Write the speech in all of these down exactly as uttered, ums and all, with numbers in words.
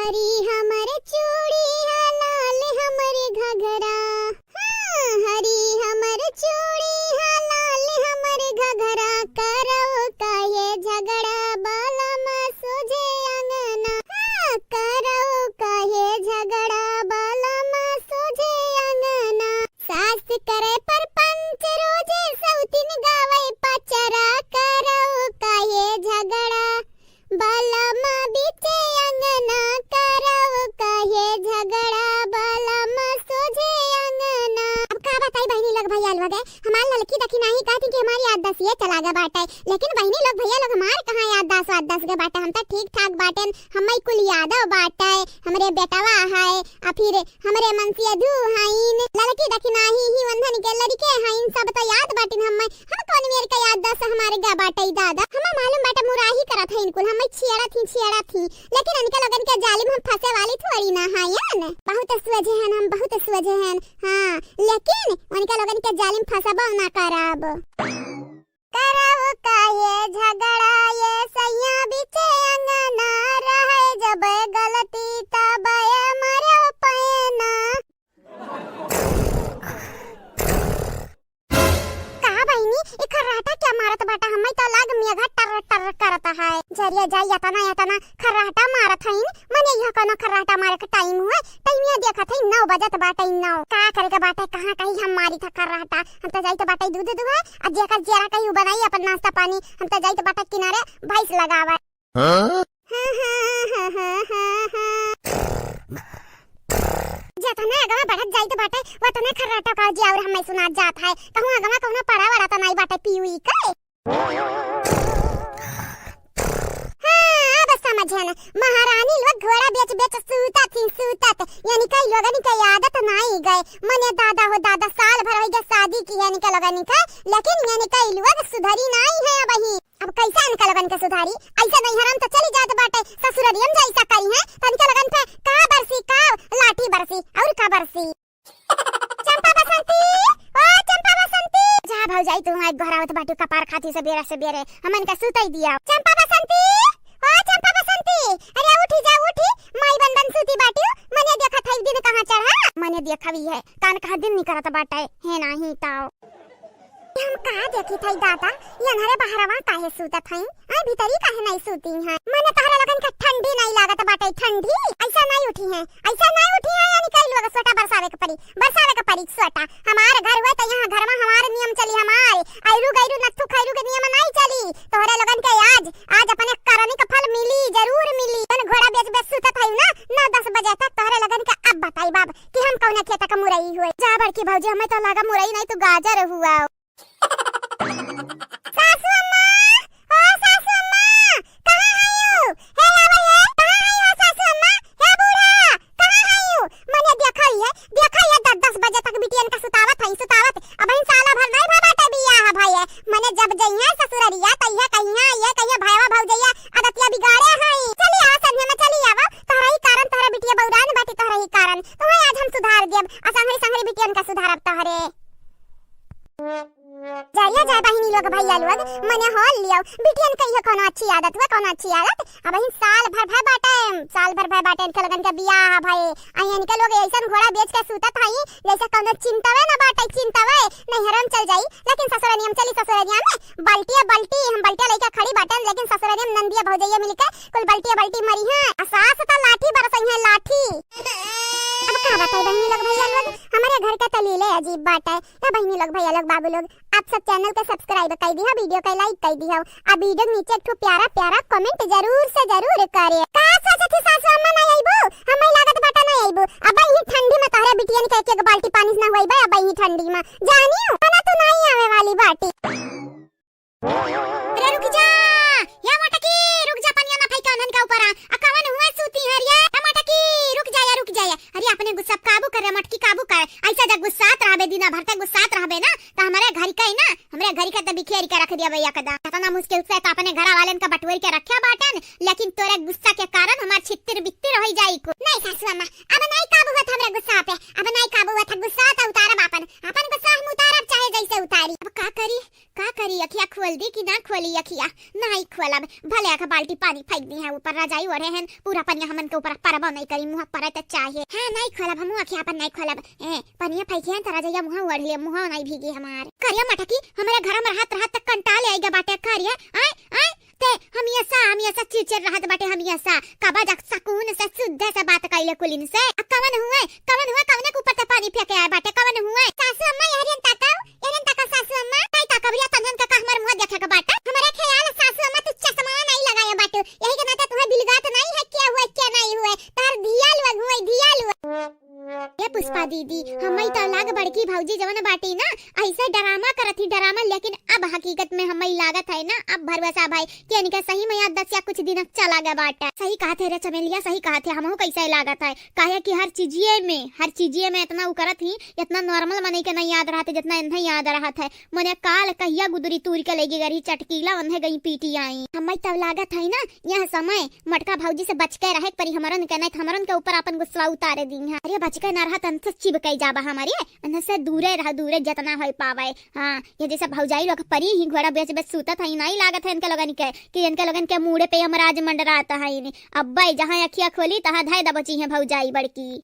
हरी हमर चूड़ी हा लाल हमर घघरा, हाँ, हरी हमर चूड़ी हा लाल हमर घघरा, करौ काहे झगड़ा बलम सोझे अंगना, हाँ, करौ काहे झगड़ा बलम सोझे अंगना। सास करे परपंच रोजे सौतिन गावै पचरा, करौ काहे झगड़ा बलम बीचे अंगना, करौ काहे झगड़ा बलम सोझे अंगना। अब का बताई बहिनी लोग भैया लोग, हमार ललकी दखिनाही कहती कि हमारी याददाश्त ये चला गया बाटे, लेकिन बहिनी लोग भैया लोग हमार कहाँ याददाश्त वाददाश्त गए बाटे, हम तो ठीक ठाक बाटेन, हम्मै कुल यादव बाटे, हमरे बेटवा है, आ फिर हमरे मनसेधू हईन, ललकी दखिनाही ही वंधन के लड़के हईन, सब तो याद बाटिन हम्मै। हम कौन मेर के याददाश्त हमार गा बाटे दादा, हम्मै मालूम बाटे मुराही करत हईन कुल, हम्मै छेड़त ही, छेड़त ही, लेकिन इनके लोगन के जालिम हम फंसे वाली थोड़ी ना हयन। बहुत सोझे हन हम, बहुत सोझे हन, हाँ, लेकिन उनके लोगन के जालिम फंसबो ना करब। करौ काहे झगड़ा ये सैया बीचे अंगना, रहै जब गलती तब ये मरे पैना। का बहिनी, ई खर्राटा क्या मारत बाटा? हम्मै तो लाग मेघा टर टर करत है। जरिया जाई एतना एतना खर्राटा मारत हईन, मने यह कौनो खर्राटा मारे के टाइम हुए? टाइमिया देखत हई नौ बजत बाटे, नौ। का करे के बाटे, कहाँ कहीं हम मारी था खर्राटा? हम तो जाइत बाटे दूध दुहे, आ जेकर जेरा कहीं उ बनाई अपन नाश्ता पानी, हम तो जाइत बाटे किनारे भैंस लगावे। हाँ? हाँ, हाँ, हाँ, हाँ, हाँ, हाँ। जतने आगवा बढ़त जाइत बाटे, वतने खर्राटा का आवाज और हम्मै सुनात जात है। कहूँ आगवा कौनो पड़ा वड़ा तो नाई बाटे पीऊ ई के? हाँ, अब समझन। महारानी लोग घोड़ा बेच बेच सूतत ही सूतत, यानी कई लोगन के आदत नाई गए। मने दादा हो दादा, साल भर होइ गए शादी की यानी के लोगन के, लेकिन यानी कई लोग सुधरी नाई है अबही। अब कैसे इनका लोगन के सुधारी? ऐसा नैहरन तो चली जात बाटे, ससुररियम जैसा करी है, तो इनका लोगन पे का बरसी, का लाठी बरसी और का बरसी? चंपा बसंती, ओ चंपा बसंती। जा भौजाई, तू आज घर आवत बाटू, कपार खाती सबेरे सबेरे, हमन का सुतई दिया। चंपा बसंती, ओ चंपा बसंती, अरे उठी जा, उठी, माई बन बन सूती बाटू, मने देखत है दिन कहाँ चढ़ा, मने देखवी है, कान कहाँ दिन निकरत बाटे, है नाही ताओ। हम का देखी थई दादा, ये अंधारे बहरवा काहे सूतत हई? आ भीतरी काहे नाई सूती हैं? मने तहरे लोगन के ठंडी नाई लागत बाटे, ठंडी? ऐसा नाई उठी हैं, ऐसा नाई उठी हैं, यानी कई लोग सोटा बरसावे के पड़ी, बरसावे के पड़ी सोटा। हमार घर हुए तो यहाँ घर में हमार नियम चली, हमार ऐरू गैरू नत्थू खैरू के नियम नाई चली। तोहरे लोगन के आज, आज अपने करनी का फल मिली, जरूर मिली। अपन घोड़ा बेच बेच सूतत हई ना, नौ दस बजे तक तोहरे लोगन के अब बताई बाब कि हम कौने खेत का मुरई हुए। जा बड़की भौजी, हमें तो लगा मुरई नाई, तू गाजर हुआ। सासू अम्मा, ओ सासू अम्मा, कहाँ हयू? हे लावा हे, कहाँ हयू सासू अम्मा? हे बूढ़ा, कहाँ हयू? मने देखा ही है, देखा ही है, दस दस बजे तक बिटियन का सुतावत हई, सुतावत। अबहिन साला भर नाई भा बाटे बियाह भये। मने जब जइहे ससुररिया, तइहे कहिया, ये कहिया भयवा भौजैया, आदतिया बिगाड़े हई। चली आवा संझे में, चली आवा, तोहरा ही कारण, तोहरा बिटिया बौरान बाटी, तोहरा ही कारण। तुम्हें आज हम सुधार देब, आ संघरी संघरी बिटियन का सुधारब तोहरे। जरिया जाए बहिनी लोग, भैया लोग, मने होल लियो। बिटियन के इहो कौनो अच्छी आदत हुए, कौनो अच्छी आदत। अबहिन साल भर भय बाटे, साल भर भय बाटे, इनके लोगन के बियाह भये। आ इनके लोग ऐसन घोड़ा बेच के सूतत हई, जैसे कौनो चिंतवे न बाटे, चिंतवे। नैहरन चल जाई, लेकिन ससुरनियम चली, ससुरनिया में बल्टिया बल्टी, हम बल्टिया लेके खड़ी बाटेन, लेकिन ससुरनियम नंदिया भौजैया मिलके कुल बल्टिया बल्टी मरी हैं। आ सास तो लाठी बरसई हैं, लाठी। अब का बताई बहिनी लोग, भैया लोग, हमारे घर के तो लीले अजीब बाटे। तो बहिनी लोग, भैया लोग, बाबू लोग, आप सब channel के subscribe कई दिहा, video के like कई दिहा, आ video के नीचे एक ठो प्यारा प्यारा comment जरूर से जरूर करे। का सोचत ही सासू अम्मा ना अइबू? हमें लागत बाटा ना अइबू। अब ही ठंडी में तोहरे बिटियन के एक एक बाल्टी पानी से ना हुआइबे, अब ही ठंडी में। जानियो, ना तू नहीं आवे वाली बाटी। अरे रुक जा, या मोटकी, रुक जा, पनिया ना फेंका उन्हन का ऊपर आ। आ कवन हुआ सूती है रे? ए मोटकी, रुक जा या, रुक जा या। अरे अपने गुस्सा पे काबू कर रे मोटकी, काबू कर। ऐसा जब गुस्सात रहबे, दिना भर तक गुस्सात रहबे ना, तो हमारे घर का ही ना, हमरे घरी के त बिखेर के रख दिया भैया कदा। इतना मुश्किल से त अपने घरा वालन का बटोर के रखे बाटन, लेकिन तोरे गुस्सा के कारण हमार छित्तिर बित्तिर होइ जाई को। नहीं सासू अम्मा, अब नहीं काबू होत हमरे गुस्सा पे, अब नहीं काबू होत, गुस्सा त उतारब आपन, आपन गुस्सा हम उतारब चाहे जैसे उतारी। अब का करी, का करी, अखिया खोल दी कि ना खोली अखिया, नाहीं खोलब। भले आके बाल्टी पानी फेंक दिहैं ऊपर, रजाई ओढ़े हैं, पूरा पनिया हमन के ऊपर परबो नाहीं करी, मुँह परे त चाहे। हाँ, नाहीं खोलब, हमहू अखिया अपन नाहीं खोलब। ए, पनिया फेंके हैं त रजइया मुँह ओढ़ ले, मुँह नाहीं भीगी हमार। करिया मटकी, हमरे घर में रहत रहत त कंटाल आइगा बाटे। करिया, आय, आय, ते हमेसा, हमेसा चिड़चिड़ रहत बाटे, हमेसा। कबा जा सकून से, सुद्ध से बात कइले कुलिन से। आ कवन हुए, कवन हुए, कवने के ऊपर ते पानी फेंके आए बाटे, कवन हुए? सासू अम्मा, एहरियन ताकाओ, एहरियन ताका सासू अम्मा। काई ताकबरिया तन्हन के का हमर मुँह देखे के बाटे? हमरे ख्याल सासू अम्मा तू चश्मा नाहीं लगाए बाटे, यही के नाते तुहे बिलगात नाहीं है, क्या हुए, क्या नाहीं हुए। तोहर धिया लोग हुए, धिया लोग। ए पुष्पा दीदी, हमई त लाग बड़की भौजी जवन बाटी ना, ऐसे डरामा करत ही डरामा, लेकिन अब हकीकत में हमई लागत है ना, अब भरोसा भाई कि इनके सही में याद दसिया कुछ दिन चला गया बाटे। सही कहत है रे चमेलिया, सही कहत है, हमहू कैसे लागत है, काहे कि हर चीजिए में, हर चीजिए में इतना उ करत ही, इतना normal मनई के नहीं याद रहत है, जितना इन्हें याद रहत है। मने काल कहिया गुदरी तूर के लेगी गरी चटकीला, उन्हें गई पीटी आई। हमई तब लागत है ना, यह समय मटका भौजी से बच के रहे के परी हमरन के, नहीं त हमरन के ऊपर अपन गुस्सा उतारे दी हैं। अरे बच के ना रहा, तन से चिपकै जाबा हमरे, इन्हें से दूरे रहा, दूरे जितना होई पावे। हाँ, ये जैसे भौजाई लोग परी ही घोड़ा बेच बेच सूतत है, नहीं लागत है इनके लोगन के कि इनके लोगन के मूड़े पे यमराज मंडरात है। अब्बे जहाँ अखिया खोली तहाँ धै दबची है भौजाई बड़की।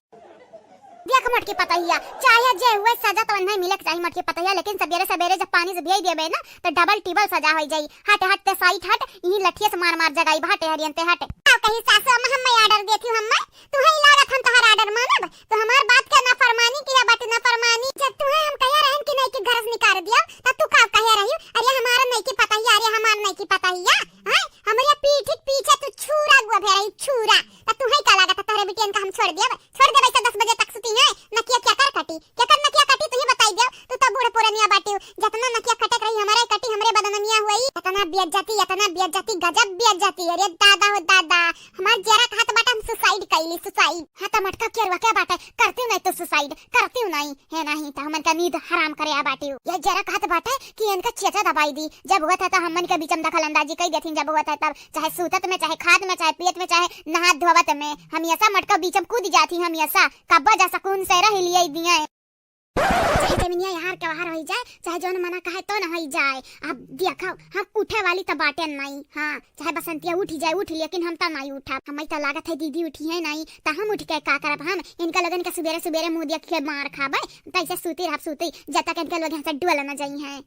देख मोटकी पतहिया, चाहे जे हुए सजा तो नहीं मिले के चाही मोटकी पतहिया, लेकिन सबेरे सबेरे जब पानी से भेज देबे ना तो double टिबल सजा हो जाई। हट हट ते साइड हट, यही लठिया से मार मार जगाई हटे हरियन ते हट। का कही सासू अम्मा, हम order देती हूँ अम्मा, तू ही लागत हम तोहर order मानब, तो हमार बात के नाफरमानी किया बाटे नाफरमानी। जब तुहे हम कहे रहन कि नहीं कि घर से निकाल दिया, तब तू का कहे रही? अरे हमार नहीं की पतहिया, अरे हमार नहीं की पतहिया, हैं? हमरे पीठ के पीछे तू छुरा गुआ भेरही छुरा। त तुहे का लागत है तोहरे बिटियन का हम छोड़ देब? छोड़ देबै त दस बजे तक सुती हैं? नकिया केकर कटी? केकर नकिया कटी तुही बताई देब। तू त बूढ़ पुरनिया बाटिउ। जतना नकिया कटे के रही हमरे कटी, हमरे बदनमिया हुई। इतना बेइज्जती, इतना बेइज्जती, गजब बेइज्जती। अरे दादा हो दादा, हमार जेरा कहत बाटे हम suicide कइली, suicide। हाँ त मटका केरुआ के बाटे, करती नहीं तो suicide, करती नहीं। है नहीं त हमन का नींद हराम करे आ बाटिउ। ये जेरा कहत बाटे कि इनका चेचा दबाई दी, जब हुआ था त हमन के बीच में दखल अंदाजी कई देथिन, जब हुआ था तब। चाहे सूतत में, चाहे खात में, चाहे पियत में, चाहे नहात धोवत में, हमेशा मटका बीच में कूद जाती, हमेशा। कब्बा जा सकून से रह लिए दिए। चाहे जमीनिया यहाँ के बाहर होई जाए, चाहे जौन मना कहे तो न होई जाए। अब देखो, हम उठे वाली त बाटे नहीं। हाँ, चाहे बसंतिया उठी जाए, उठी, लेकिन हम त नहीं उठब। हमई त लागत है दीदी उठी है नहीं, त हम उठ के का करब? हम इनका लोगन के सुबेरे सुबेरे मुँह देख के मार खाबे, त ऐसे सूती रहब, सूती, जब तक इनके लोग यहाँ से डोल न जाई हैं।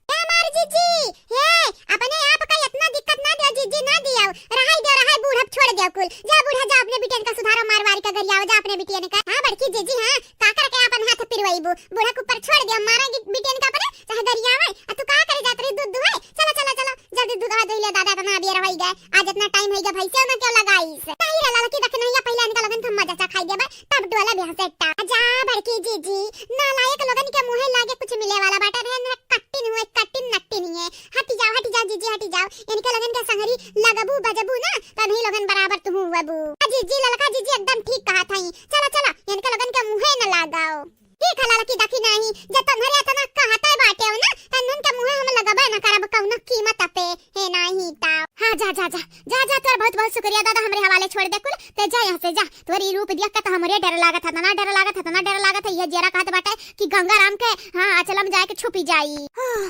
ए हमार जीजी, हे, अपने आप का इतना दिक्कत ना दियो जीजी, ना दियो। रहाई दियो, रहाई, बूढ़ा छोड़ दियो कुल। जा बूढ़ा, जा अपने बिटियन का सुधारो, मार वार के गरियाओ, जा अपने बिटियन का। हाँ बड़की जीजी, हाँ, का करके अपन हाथ पिरवाईबू? बूढ़ा के ऊपर छोड़ दियो, मारा गि-, बिटियन का अपने, चाहे गरियावे। आ तू का करे जात रही दूध दुहाए? चलो, चलो, चलो, जल्दी दूध दुहा दुहिले दादा, इतना बेर होई गए। आज इतना टाइम होई गया, भैंसे ना क्यों लगाई से? नहीं रे ललकी, देख नहीं, पहले इनका लगन थम्मा जचा खाई देबे। तब डोला बिहान से एकटा। जा बड़की जीजी, नालायक लोगन के मुँहे लागे कुछ मिले वाला बाटे रे, न कट्टिन हुए, कट्टिन नट्टिन हिए। हटी जाओ, हटी जाओ जीजी, हटी जाओ। इनके लोगन के संगरी लगबू बजबू ना, त नहीं लोगन बराबर तुहू हुअबू। आ जीजी, ललका जीजी एकदम ठीक कहत हई। चलो, चलो, इनके लोगन के मुँहे न लगाओ। ठीक है ललकी, देखी नहीं, जब तुम्हरे इतना कहते बाटे हो ना, त इनन के मुँहे हम लगबे न करब कौनो कीमत पे। हे नाही ताव। हाँ, जा, जा, जा, जा, जा, तोर बहुत, बहुत शुक्रिया दादा, हमरे हवाले छोड़ दे कुल। ते जा यहाँ से, जा। तोर ई रूप देख के तो हमरे डर लागत है, तना डर लागत है, तना डर लागत है। ये जेरा कहत बाटे कि गंगा राम के, हाँ, अचलम जाए के छुपी जाई। ओह,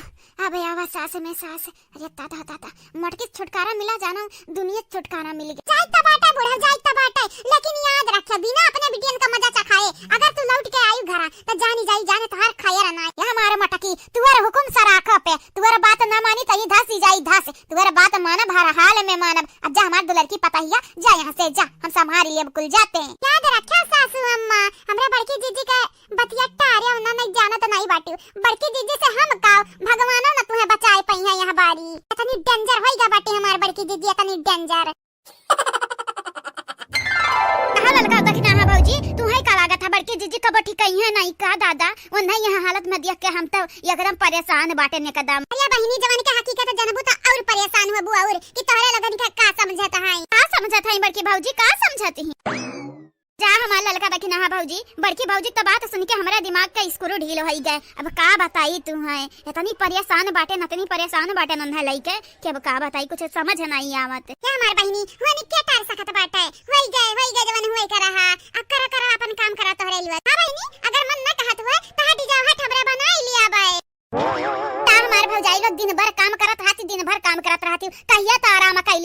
अबे आवा सास में सास। अरे दादा, दादा, मटकी से छुटकारा मिला जानो, दुनिया से छुटकारा मिल गया। जाई त बाटे बूढ़ा, जाई त बाटे, लेकिन याद रखे, बिना अपने बिटियन का मजा चखाए अगर तू लौट के आयु घरा, त जानी जाई जाने तोहार खैर ना। या हमारे मटकी, तुअर हुकुम सराखा पे, तुअर बात ना मानी त ई धस ई जाई धस। तुअर बात मानब, हर हाल में मानब। अब जा हमार दुलर की पतहिया, जा यहाँ से जा, हम संभारी लेब कुल जाते। याद रखियो सासू अम्मा, हमरे बड़की जीजी के बतिया टारे उन्ना नहीं जानत नहीं बाटियो। बड़की जीजी से हम काव, भगवानो न तुहे बचाए पइहे यहाँ बारी। इतनी danger होई गा बाटी हमार बड़की जीजी, इतनी danger। कहा ललका दखिना है भौजी, तुहे का लागत है बड़की जीजी कबो ठीक है नहीं का दादा? उन्हें यह हालत में देख के हम तो एकदम परेशान बाटे एकदम। अरे बहिनी, जवान के हकीकत जनबू त और परेशान होबू और कि तोहरे लोगन के का समझत है। का समझत है बड़की भौजी, का समझत ही? जा हमार ललका दखिना है भौजी, बड़की भौजी त बात सुन के हमरा दिमाग के स्क्रू ढील होई गए। अब का बताई तुहे, इतनी परेशान बाटे, इतनी परेशान बाटे नन्हा लइके कि अब का बताई, कुछ समझ नहीं आवत। या हमार बहिनी, हुआ नहीं के टार सकत बाटे, होई गए, होई गए जवन हुए के रहा, अब करा, करा अपन काम करा तोहरे लिए। हाँ बहिनी, अगर मन न कहत हुए त हटी जाओ, हट हमरा बनाई लिया बाए। का हमार भौजाई लोग दिन भर काम करत हाथी, दिन भर काम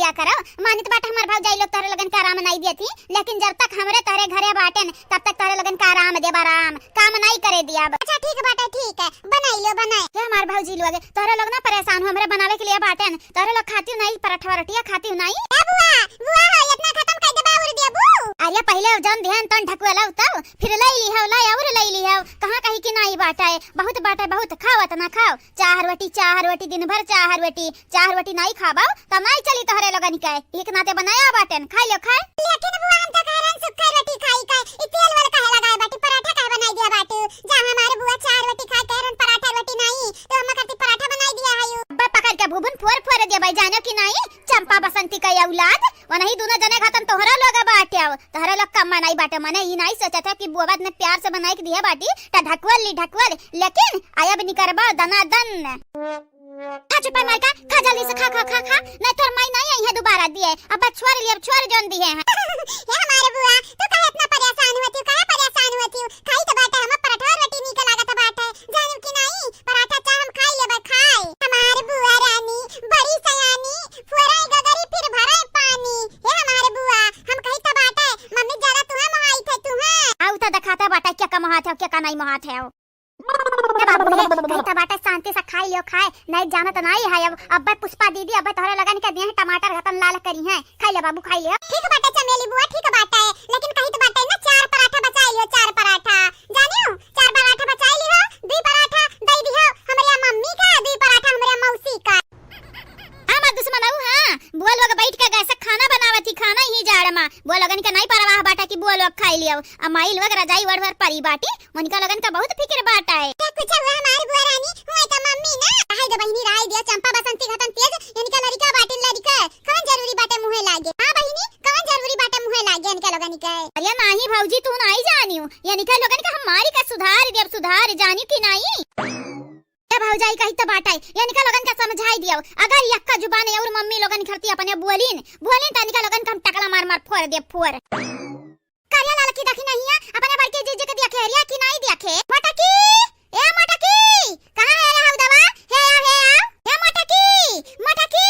क्या करो, मानित बाटे हमार भौजाई लोग तोहरे लोगन के आराम नाई दियत ही, लेकिन जब तक हमरे तोहरे घरे बाटेन, तब तक तोहरे लोगन के आराम देब, आराम, काम नाई करे दियब। अच्छा ठीक बाटे, ठीक है, बनाई लो, बनाई। हे हमार भौजी लोग, तोहरे लोग ना परेशान हो, हमरे बनावे के लिए बाटेन, तोहरे लोग खातिउ नाई पराठा रोटिया खातिउ नाई। ए बुआ, बुआ हो, इतना खत्म कर देबा और देबू। अरे पहिले जौन दिहन तौन ढकुआ लाउ तब, फिर लई लिहौ, लाई और लई लिहौ। कहाँ कही कि नाई बाटे, बहुत बाटे, बहुत, खाओ इतना खाओ। चाह रोटी, चाह रोटी, दिन भर चाह रोटी, चाह रोटी नाई खाबौ, तब नाई चली तोहरे लोगन के। एक नाते बनाया बाटेन, खाई लो, खाए। लेकिन बुआ, हम तो कह रहन सुक्खा रोटी खाई का, ई तेल वाला काहे लगाए बाटी, पराठा काहे बनाई दिया बाटू? जा हमारे बुआ चाह रोटी खाए कह रहन, पराठा रोटी नाई, तो हम करती पराठा बनाई दिया है यू। अब्बा पकड़ के भुभुन फोर फोर देबै, जानो कि नाई? चंपा बसंती का औलाद, वनही दोनों जने घातन तोहरा लोग बाटे, तोहरा लोग कम नाई बाटे, मने ई नाई सोचत है कि बुआ बाद में प्यार से बनाई के दिया बाटी, त ढकवल ली ढकवल, लेकिन आयब निकरबा दना दन। खा चुपाई मार का, खा जल्दी से खा, खा, खा, खा, नहीं तोर माई नहीं आई है दोबारा दिए, अब बस छोड़ लिए, अब छोड़ जौन दिए हैं। हे हमारे बुआ, तू काहे इतना परेशान हुआ थी, काहे परेशान हुआ थी? खाई तो बाटे, हम पराठा रोटी नीक लागत बाटे, जानू कि नहीं? पराठा चाह हम खाई लेबे, खाए। हमार बुआ रानी बड़ी सयानी, फोराई गगरी फिर भराई पानी। हे हमार बुआ, हम कही तो बाटे, मम्मी ज्यादा तुहे मोहाई थे, तुहे। आउ तो दिखाता बाटे, क्या का मोहात है, क्या का नहीं मोहात है। ए बाबू, हे, कही तो बाटे, शांति से खाई लियो, खाए, नहीं जानत नहीं है अब। अब्बे पुष्पा दीदी, अब्बे तोहरे लगन के दिए हैं टमाटर घतन लाल करी हैं, खाई ले बाबू, खाई ले। ठीक बाटे चमेली बुआ, ठीक बाटे, लेकिन कही तो बाटे ना, चार पराठा बचाई लियो, चार पराठा। जानियो, चार पराठा बचाई लिहो, दुई पराठा दई दिहो हमरे मम्मी का, दुई पराठा हमरे मौसी का। हाँ, हमार दुश्मन हऊ, हाँ। बुआ लोग बैठ के गैस खाना बनावत ही, खाना ही जाड़ मा। बुआ लोगन के नहीं परवाह बाटा कि बुआ लोग खाई लियो। आ माई लोग रजाई ओढ़ ओढ़ परी बाटी, उनका लोगन का बहुत फिक्र बाटा है। क्या कुछ हुआ हमार बुआ रानी, हुआ तो मम्मी ना। रहाई दो बहिनी, रहाई दियो, चंपा बसंती घतन तेज, इनका लड़िका बाटिन लड़िका। कौन जरूरी बाटे मुँहे लागे? हाँ बहिनी, कौन जरूरी बाटे मुँहे लागे इनका लोगन के? अरे नाही भौजी, तू नाही जानियो, इनका लोगन के हम मारी का सुधार देब, सुधार, जानियो कि नाही? ए भौजाई कही त बाटे, इनका लोगन के समझाई दियो, अगर यक्का जुबान और मम्मी लोगन खरती अपने बोलिन, बोलिन त इनका लोगन के हम टकला मार मार फोर देब, फोर। करिया ललकी देखी नहीं है, अपने बड़की जीजी के देखे रिया कि नहीं देखे? मोटकी, ए मोटकी, कहाँ है रे हौदवा? हे आओ, हे आओ, हे मोटकी, मोटकी।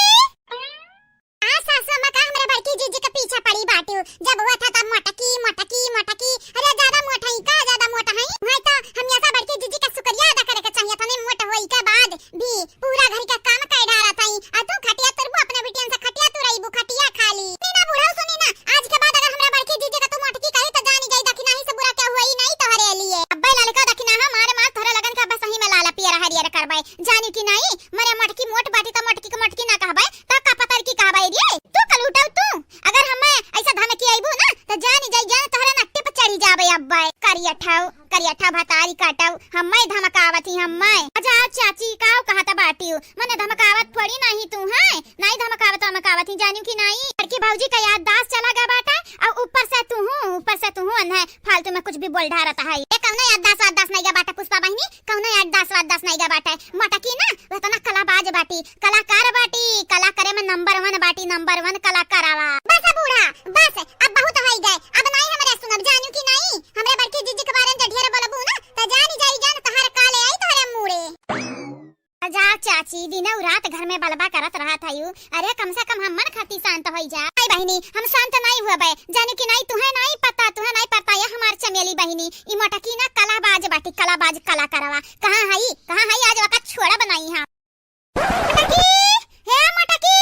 आ सासु अम्मा का हमरे बड़की जीजी के पीछे पड़ी बाटू, जब हुआ था तब मोटकी, मोटकी, मोटकी। अरे ज्यादा मोट है का, ज्यादा मोट है? मैं तो हमेशा बड़की जीजी का शुक्रिया अदा करे के चाहिए, तने मोट होई के बाद भी पूरा घर के काम कर डालत हई, आ तू खटिया तुरबू, अपने बिटियन से खटिया तुरैबू, खटिया खाली। सुनी ना बूढ़ऊ, सुनी ना, आज के बाद अगर हमरा बड़की जीजी का तू मोटकी कही त जानी जाई, दखिनाही से बुरा क्या हुई नहीं तोहरे लिए। अब्बे ललका दखिनाहा मारे मार तोहरे लगन के अब्बे सही में लाल पियर हरियर करबे, जानी कि नहीं? मरे मोटकी मोट बाटी त मोटकी के मोटकी ना कहबे, त का पतरकी कहबे रे? तू कलूटऊ तू, अगर हमें ऐसा धमकी अइबू ना त जानी जाई, जान तोहरे नट्टी पे चढ़ी जाबे अब्बे। करियठऊ, करियठा भतारी काटऊ, हम्मै धमकावत ही, हम्मै। अच्छा चाची, काऊ कहत बाटियो? मने धमकावत थोड़ी नाही तू है, नाही धमकावत, धमकावत ही, जानियो कि नाही? बड़की भौजी का याददाश्त चला गया बाटा, और ऊपर से तू हूँ, ऊपर से तू हूँ अन्हे फालतू में कुछ भी बोल ढारत है। ए, कौनो याददाश्त वाददाश्त नहीं गया बाटा पुष्पा बहिनी, कौनो याददाश्त वाददाश्त नहीं गया बाटा। मोटकी ना, वो इतना कलाबाज बाटी, कलाकार बाटी, कला करे में number one बाटी, number one कलाकार आवा। बस बूढ़ा, बस, अब बहुत होई गए, अब नाई हमरे सुनब, जानू कि नाई? हमरे बड़की जीजी के बारे में जे ढेर बोलबू ना, त जानी जाई जान तोहर का ले आई तोहरे मूड़े। जा चाची, दिनौ रात घर में बलबा करत रहत हयू। अरे कम से कम हमन खाती शांत होई जा। आई बहिनी, हम शांत नाई हुआ बे, जानू कि नाई? तुहे नाई पता, तुहे नाई पता, ये हमार चमेली बहिनी, ई मोटकी ना कलाबाज बाटी, कलाबाज कलाकारवा। कहाँ हई, कहाँ हई? आज ओका छोड़ा बनाई हम। मोटकी, हे मोटकी,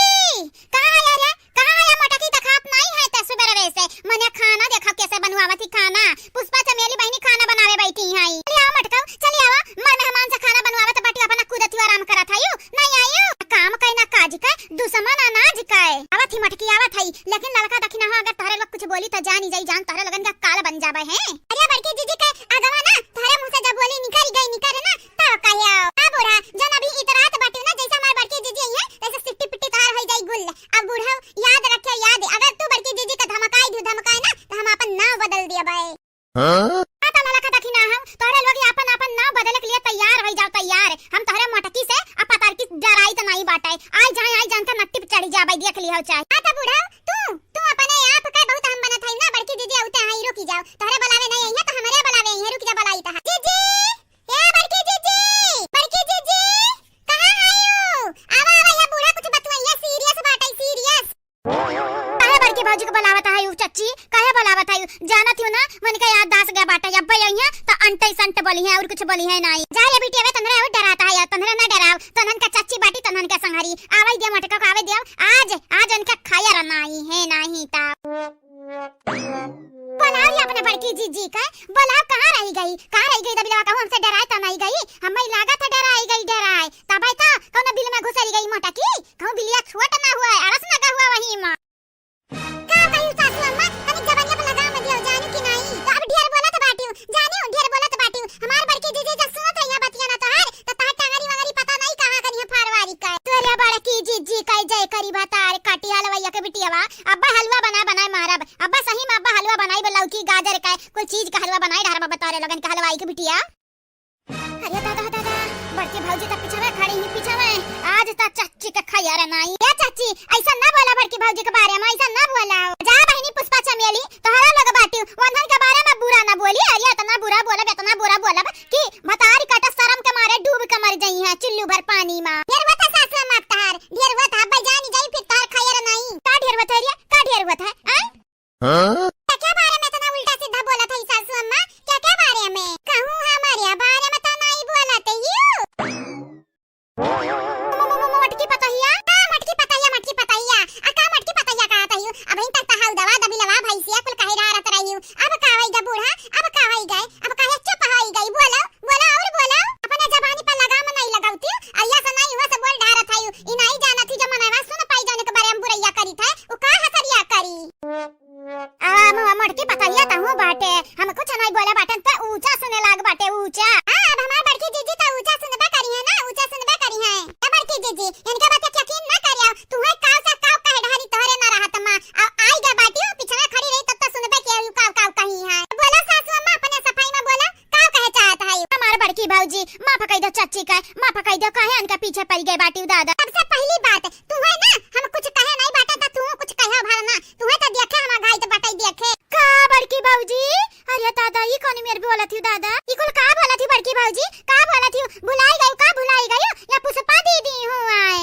कहाँ है रे? कहाँ है मोटकी? देखात नाई है ते सुबेरवे से। मने खाना देखा कैसे बनवावत ही खाना। पुष्पा चमेली बहिनी खाना बनावे बैठी है। चली आवा मोटकऊ, चली आवा। मर मेहमान से खाना बनवावत बाटी, अपना कूदत ही आराम करत हयू। नाई आयू। काम कई ना काज कई, दुश्मन अनाज कई। आवत ही मोटकी, आवत हई। लेकिन ललका दखिनाहा अगर तोहरे लोग कुछ बोली त जानी जाई जान, तोहरे लोगन का काल बन जाबे हैं। अरे बड़की जीजी के अगवा ना, तोहरे मुँह से जब बोली निकल गई, निकल ना, तब कहियो, आ बूढ़ा, जौन अभी इतरात बाटू ना, जैसे हमार बड़की जीजी आई है, तैसे सिट्टी पिट्टी तोहार होई जाई गुल। अब बूढ़ा, याद रखे, याद, अगर तू बड़की जीजी का धमकाई दू, धमकाए ना, तो हम आपन नाव बदल दिया बाए। हाँ? आ तो ललका दखिनाहा, तोहरे लोग आपन, आपन नाव बदले के लिए तैयार होई जाओ, तैयार। हम तोहरे मोटकी से आ पतरकी डराई तो नहीं बाटे। आई जाए, आई जान के नट्टी पे चढ़ी जाबे, देख लियो चाहे। आ तो बूढ़ा, तू, तू अपने आप के बहुत हम बनत है ना, बड़की जीजी आउते हैं, रुकी जाओ। तोहरे बुलावे नहीं आई है, तो हमरे बुलावे आई है, रुकी जा, बुलाई तो है। जीजी! ए बड़की जीजी, बड़की जीजी, कहाँ आयू? आवा, आवा, ये बूढ़ा कुछ बतुआइए, serious बाटे, serious। संट ही संट बोली है, और कुछ बोली है नाई। जा रे बिटिया, वे तन्हरे और डराता है, तन्हरे ना डराव, तन्हन का चच्ची बाटी, तन्हन का संहरी। आवै दिया मटका को, आवै दिया। आज, आज उनका खाया रनाई है नाई ता। बोलाओ रे अपने बड़की जीजी का, बोलाओ, कहाँ रही गई, कहाँ रही गई दबिलवा, कहूँ हमसे डराए तो नहीं गई, हमें लागत है डराई गई, डराए। तबै तो कौनो बिल में घुसरी गई मोटकी, कहूँ बिलिया छोट ना हुआ है, अड़स लगा हुआ वही माँ। का कही सासू अम्मा, तनी जबनिया पर लगाम दियो, जानी कि नाई? तो अब ढेर बोलत बाटियो, जानियो ढेर बोलत बाटियो। हमार बड़की जीजी जब सुनत रहिया बतिया ना तोहार, तो तोहार टंगरी वंगरी पता नहीं कहाँ करिया फारवारी का। तोरे बड़की जीजी का जय करी भतार काटी हलवैया के बिटियावा, अब्बा हलवा बनाए बनाए मारब, अब्बा सही में अब्बा हलवा बनाई लौकी गाजर का, कुल चीज का हलवा बनाए ढारब अब्बा तोरे लोगन के हलवाई के बिटिया। अरे दादा, दादा, बड़की भौजी त पिछवे खड़ी ही, पिछवे। आज त चच्ची के खैर नाई। ए चच्ची, ऐसा ना बोला बड़की भौजी के बारे में, ऐसा ना बोला। जा बहिनी पुष्पा चमेली, तोहरा लोग बाटियो, वंदन के बारे में बुरा ना बोली। अरे इतना बुरा बोलब, इतना बुरा बोलब कि भतारी काटा शर्म के मारे डूब के मर जइहैं चुल्लू भर पानी में। ढेर होत है सासू अम्मा तहार, ढेर होत है, अब्बा जानी जाई फिर तहार खैर नाई। का ढेर होत है रे, का ढेर होत है, आय? हाँ? क्या, क्या बारे में इतना उल्टा सीधा बोलत है सासू अम्मा? क्या, क्या बारे में? कहूँ हमारे बारे में तो नहीं बोलत ही। मो-, मो-, मो-, मोटकी पतोहिया? हाँ, मोटकी पतोहिया, मोटकी पतोहिया। आ का मोटकी पतोहिया कहत ही? अबहिन तक तो हऊ दवा दबिलवा भैंसिया कुल कहे डारत रही। अब का होई गा बूढ़ा? अब का होई गए? अब काहे चुप होई गई? बोलो, बोलो और बोलो। अपने जबानी पर लगाम नहीं लगावती। अइया से नहीं हुआ से बोल डारत है। ई नहीं जानत ही जो मनवा सुन पाई जौन के बारे में बुरैया करी थे। उ का हसरिया करी? आ, मुँह मोटकी पतोहिया तहूँ बाटे, हम कुछ नहीं बोले बाटे, त ऊँचा सुने लाग बाटे, ऊँचा। हाँ, अब हमार बड़की जीजी त ऊँचा सुनबे करी है ना, ऊँचा सुनबे करी है। ए बड़की जीजी, इनके बात के यकीन ना करियो, तुहे काव से काव कहे ढारी तोहरे ना रहत मा, आ आई गे बाटी, पिछवे खड़ी रही तब त सुनबे के यू काव काव कही है। बोला सासू अम्मा, अपने सफाई में बोला, काव कहे चाहत है? हमार बड़की भौजी, माफ कई दो चच्ची का, माफ कई दो, काहे इनका पीछे पड़ गए बाटी दादा। सबसे पहली बात, तुहे ना हम कुछ कहे नहीं बाटे, त तू कुछ कहे भर ना, तुहे त देखे हमार घाई त बटाई देखे। का बड़की भौजी? अरे दादा, ई कौन मेर बोलत ही दादा? ई कुल का बोलत ही बड़की भौजी? का बोलत ही? भुलाई गई का, भुलाई गई? या पुष्पा दीदी हूँ आए।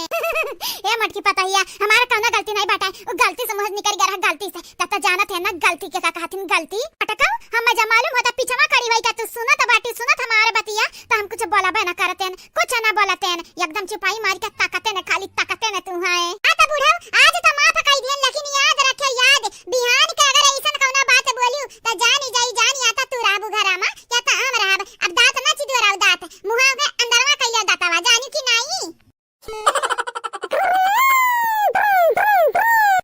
ए मोटकी पतोहिया, हमार कौनो गलती नहीं बाटे, उ गलती से मुँह निकल गया रहा, गलती से। त त जानत है ना गलती के का कहथिन गलती? पटकऊ, हम जब मालूम होता पिछवा खड़ी हुई का तू सुनत बाटी, सुनत हमार बतिया, त हम कुछ बोलबे ना करतेन, कुछ ना बोलतेन, एकदम चुपाई मार के ताकतेन, खाली ताकतेन तू है। आ त बूढ़ऊ, आज त माफ कई दियन, लेकिन याद रखे याद, बिहान के अगर ऐसन कौनो बात बोलियो त जानी जाई जान, या त तू रहबू घरा मा, या त हम रहब। अब दाँत ना चिदोराऊ दाँत, मुँहा के अंदरवा कइले दाँतवा, जानी कि नाई?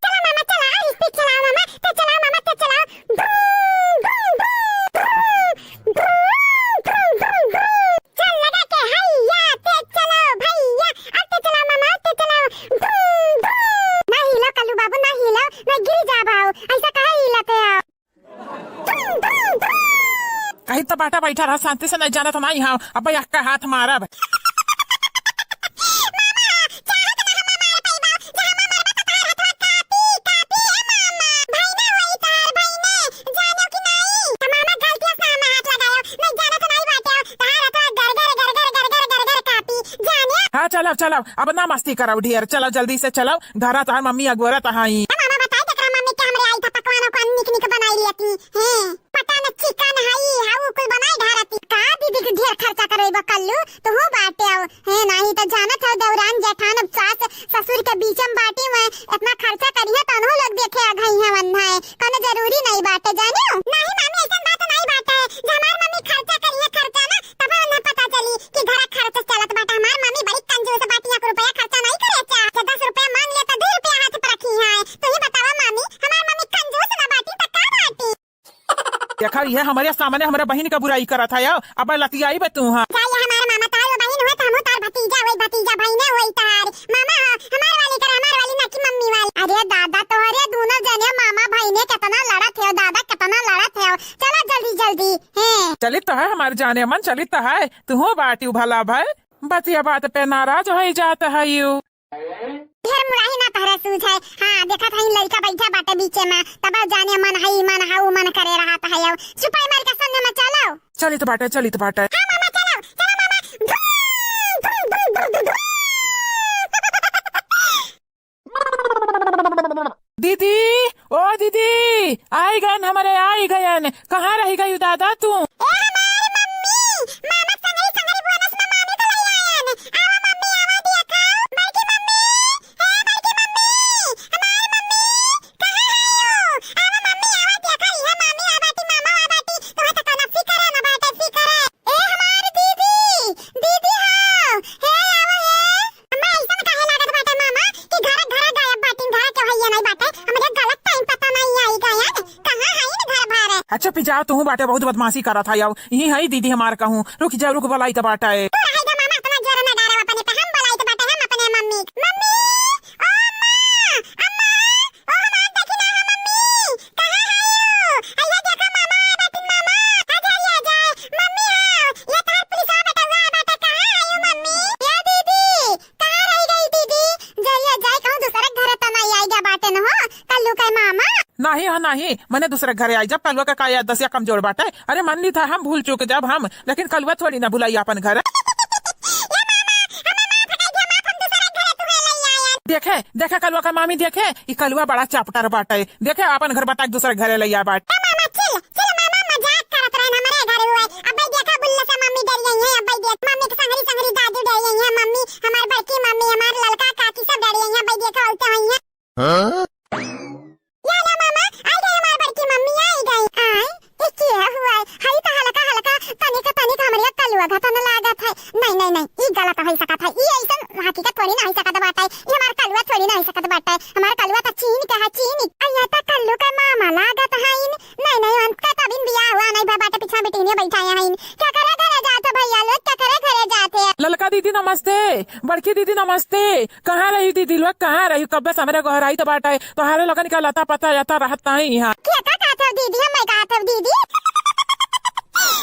चला मामा, चला, speed चलाओ मामा, तेज चलाओ मामा, तेज चलाओ। चल लगा के हैया, तेज चलाओ भैया, अब तेज चलाओ मामा, अब तेज चलाओ। ना हिलो कल्लू बाबू, ना हिलो, ना गिर जाबो, ऐसा काहे हिलते हो? कहीं तो बाटा बैठा रहा, शांति से नहीं जाना तो नहीं हाँ, अब अक्का हाथ मारब। हाँ, चलो, चलो, अब ना मस्ती करो ढेर, चलो जल्दी से चलो, धरा तोहार मम्मी अगोरत हई। ए मामा, बताई केकरा मम्मी के हमरे आई था पकवान उकवान निक निक बनाई लियती। हैं, पता न चिकन हई, हाउ कुल बनाई ढारती। का दीदी के ढेर खर्चा करइबा कल्लू, तुहू बाटे हो। हैं, नाही त जानत हो देवरान जेठान अब सास ससुर के बीच में बाटी में इतना खर्चा करिहे त उन्हों लोग देखे अघई है वन्हा है। कौनो जरूरी नहीं बाटे, जानियो? नाही मामी, ऐसन बात नहीं बाटे। जे हमार मम्मी खर्चा करिहे खर्चा ना, तब उन्हें पता चली कि घरा खर्च चलत बाटे। हमार मम्मी बड़ी कंजूस बाटी, एक रुपया खर्चा नहीं करे चाहत। दस रुपया मांग ले त दू रुपया हाथ पर रखी है। तू ही बतावा मामी, हमार मम्मी कंजूस ना बाटी त का बाटी? देखा, ये हमरे सामने हमरे बहिन का बुराई करत है, अब लतियाई बे तू, हाँ। जा, ये हमार मामा तार वो बहिन हुए, त हमहू तार भतीजा हुई, भतीजा बहिने हुई तार। मामा, हाँ, हमार वाली कर, हमार वाली ना कि मम्मी वाली। अरे दादा, तोहरे दोनों जने मामा बहिने कितना लड़त है दादा, कितना लड़त है। चलो जल्दी जल्दी, हैं। चलित तो है हमार जाने मन, चलित तो है। तुहू बाटिउ भला भय, बतिया बात पे नाराज होई जात हइउ। ढेर मुराही ना तहरे सूझ है। हाँ, देखत हई लइका बैठा बाटे बीचे में, तब जाने मन हई, मन हाउ, मन करे रहत है। अब चुपाई मार के संग में चलो। चलित बाटे, चलित बाटे। हाँ मामा, चलो, चलो मामा। धूम, धूम, धूम, धूम, धूम, धूम। दीदी, ओ दीदी, आई गयन हमरे, आई गयन। कहाँ रही गयू दादा तू? ए हमार का तुहू बाटे बहुत बदमाशी करत है, आउ यही है दीदी हमार कहूँ, रुक जा, रुक बोलाई त बाटे। तू रहे दे मामा, इतना जोर न डारो अपने पे, हम बोलाई त बाटे, हम अपने मम्मी, मम्मी, ओ माँ, अम्मा, ओ हमार देखी ना हो मम्मी, कहाँ है यू? अइया देखा मामा, बाटिन मामा, आ जा, आ जा, मम्मी हो, ये तोहर पुलिसवा बेटवा बाटे, कहाँ है यू मम्मी? ए दीदी, कहाँ रहि गई दीदी? जरिया जाए कहूँ दूसरे घरे त नहीं आई गया बाटे न हो, कल्लू के मामा। नहीं हो नहीं, मने दूसरे घरे आई, जब कलुआ का का याददसिया कमजोर बाटे। अरे मन ली था हम भूल चूक जब हम, लेकिन कलुआ थोड़ी ना भुलाई आपन घर। ए मामा, हमें माफ कर दिया, माफ, हम दूसरे घरे तुहे ले आए। देखे, देखे कलुआ का मामी देखे, ई कलुआ बड़ा चापटर बाटे। देखे आपन घर बता के दूसरे घरे ले आए बाटे। ए मामा, चिल, चिल मामा, मजाक करत रहन, हमरे घर हुए। अब्बे देखा बुल्ला से मम्मी डर गई है, अब्बे देख मम्मी के संगरी संगरी दादू डर गई है, मम्मी, हमार बड़की मम्मी, हमार ललका काकी सब डर गई है, अब्बे देखा उल्टे हुई है। हाँ? या लो मामा, आई गई हमार बड़की मम्मी, आई गई। आय, ई के हुआ है? हई त हल्का हल्का तनिक तनिक हमरे कलुआ घटन लागत है। नहीं, नहीं, नहीं, ई गलत होई सकत है। ई ऐसन हकीकत थोड़ी ना होई सकत बाटे। ई हमार कलुआ थोड़ी ना होई सकत बाटे। हमार कलुआ त चीन के है, चीन। अइया त कल्लू के मामा लागत हईन। नहीं, नहीं, उनका त अभी बियाह हुआ नहीं बा, बाटे पिछवा बिटिनिया बैठाए हईन। केकरे घरे जात हो भैया लोग, केकरे घरे जात हो? ललका दीदी नमस्ते, बड़की दीदी नमस्ते। कहाँ रही दीदी लोग, कहाँ रही? कब्बे से हमरे गोहराई त बाटे, तोहरे लोगन का लता पता यता रहत नहीं यहाँ। के का कहत हो दीदी, हम मैं कहत हो दीदी?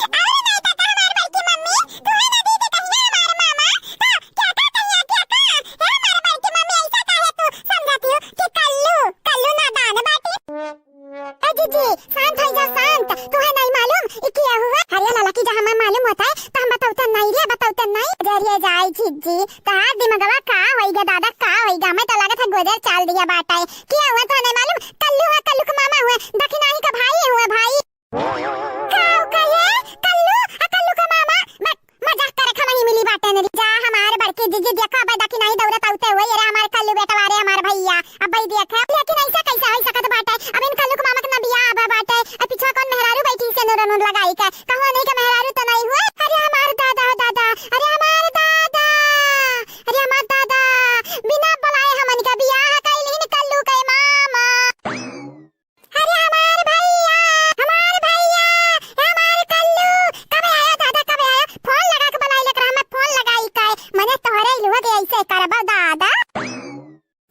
अरे नहीं तो हमार बड़की मम्मी, तू है ना दीदी, कहिया हमार मामा? तो क्या का कहिया, क्या का? हे हमार बड़की मम्मी, ऐसा काहे तू समझती हो कि कल्लू, कल्लू नादान बाटी? ए जीजी, शांत हो जा, शांत। तुहे नहीं मालूम, ई किया हुआ? अरे लाला की जहाँ हमें मालूम होता है, तो हम बतौते नहीं रे, बतौते नहीं। जरिए जाए जीजी, तहार दिमगवा का होइगा दादा, का होइगा? हमें तो लागत है गोदर चाल दिया बाटे। किया हुआ तो नहीं मालूम, कल्लू है, कल्लू के मामा हुए, दखिनाही का भाई हुए, भाई। का हो कहे? कल्लू, आ कल्लू के मामा, बक, मजाक करे खमही मिली बाटे ने। जा हमार बड़की जीजी देखा, अबे दखिनाही दौड़त आउते हुए, अरे हमार कल्लू बेटवा रे, हमार भैया। अब भाई देखे, लेकिन ऐसा कैसा हो सकत बाटे? अब इन कल्लू के मामा के ना बियाह अब बाटे, अब पीछे कौन मेहरारू बैठी से नूर नूर लगाई के? कहूँ नहीं के मेहरारू तो नहीं हुए? अरे हमार दादा हो दादा, अरे हमार दादा, अरे हमार दादा, बिना बुलाए हमन के बियाह कैलिन कल्लू के मामा। अरे हमार भैया, हमार भैया, ए हमार कल्लू, कबे आया दादा, कबे आया? फोन लगा के बुलाई लेकर हमें फोन लगाई के, मने तोहरे लोग ऐसे करबो दादा।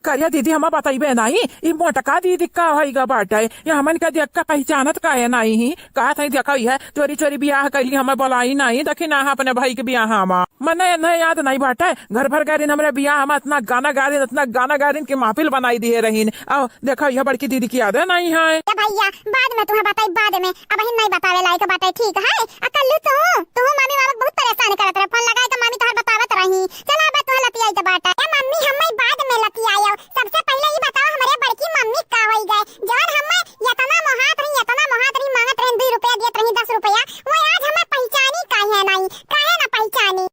करिया दीदी, हमें बतइबे नाई, ई मोटका दीदी का होइगा बाटे, ये हमन के देख के पहचानत काहे नाई ही? कहत है, देखो, यह चोरी चोरी बियाह कैली, हमें बुलाई नाई, देखी ना, अपने भाई के बियाह में। मने इन्हें याद नाई बाटे, घर भर गारिन हमरे बियाह में इतना गाना गारिन, इतना गाना गारिन की महफिल बनाई दिए रहीन। आओ, देखो, यह बड़की दीदी की याद है नाई है। ए भैया, बाद में तुम्हें बताई, बाद में, अबहिन नहीं बतावे लायक बाटे, ठीक है? आ कल्लू, तू, तू मामी बाबा बहुत परेशान करत रहे, फोन लगाए के मामी तोहर बतावत रही। चला, अब तोहे लतियाई के बाटे। ए मम्मी, हमें बाद में लतियायो। सबसे पहिले ई बताओ, हमरे बड़की मम्मी का होई गए, जौन हमें यतना मोहात रही, यतना मोहात रही, मांगत रही, दुई रुपया दियत रही, दस रुपया, वो आज हमें पहचानी काहे नाई, काहे ना पहचानी?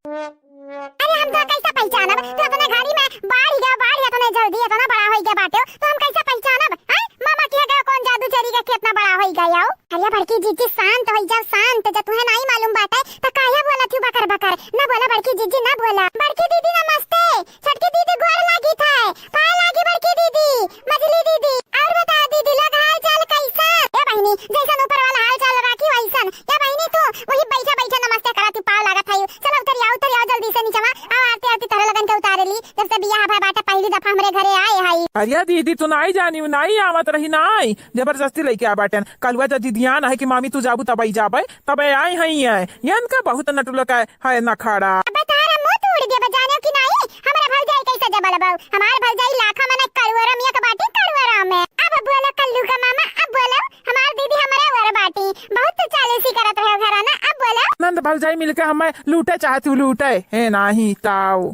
अरे हम तो कैसे पहचानब? तू इतने घड़ी में बाढ़ गया, बाढ़ इतने जल्दी इतना बड़ा होई गया बाटे, तो हम कैसे पहचानब? हैं? मामा किया गया कौन जादू चरी के इतना बड़ा होई गया हो? अरे बड़की जीजी शांत होई जाओ, शांत। जब तुम्हें नहीं मालूम बाटे तो काहे बोला थी बकर बकर? ना बोला बड़की जीजी, ना बोला। बड़की दीदी नमस्ते। छोटकी दीदी गोड़ लागी था, पाए लागी बड़की दीदी, मझली दीदी। और बताओ दीदी लोग, हाल चाल कैसन? ए बहिनी, जैसन ऊपर वाला हाल चाल राखी वैसन। ए बहिनी, तू वही बैठा बैठा नमस्ते करत ही, पाँव लागत है। चलो उतरिया, उतरिया जल्दी से नीचवा। आओ आरती आरती तोहरे लगन के उतारे ली। जब से बियाह भा बाटे पहली दफा हमरे घरे आए हई। अरे दीदी, तू नाई जानी, नाई आवत रही, नाई जबरदस्ती लेके आ बाटन। कलुआ जब जिदियान है कि मामी तू जाबू तब आई जाबे, तबे आई हई है। इनका बहुत नटुलक है, है नखड़ा। अबे तोहरा मुंह तोड़ देबे, जाने कि नहीं? हमरा भौजाई कैसे जबल बाऊ? हमार भौजाई लाखा मने करुआ रमिया के बाटी, करुआ राम है। अब बोलो कल्लू का मामा, अब बोलो। हमार दीदी हमारे वर बाटी, बहुत तो चालूसी करत रहे घरा ना, अब बोलो। नंद भौजाई मिलके हमें लूटे चाहती हूँ, लूटे, हे नाही ताऊ।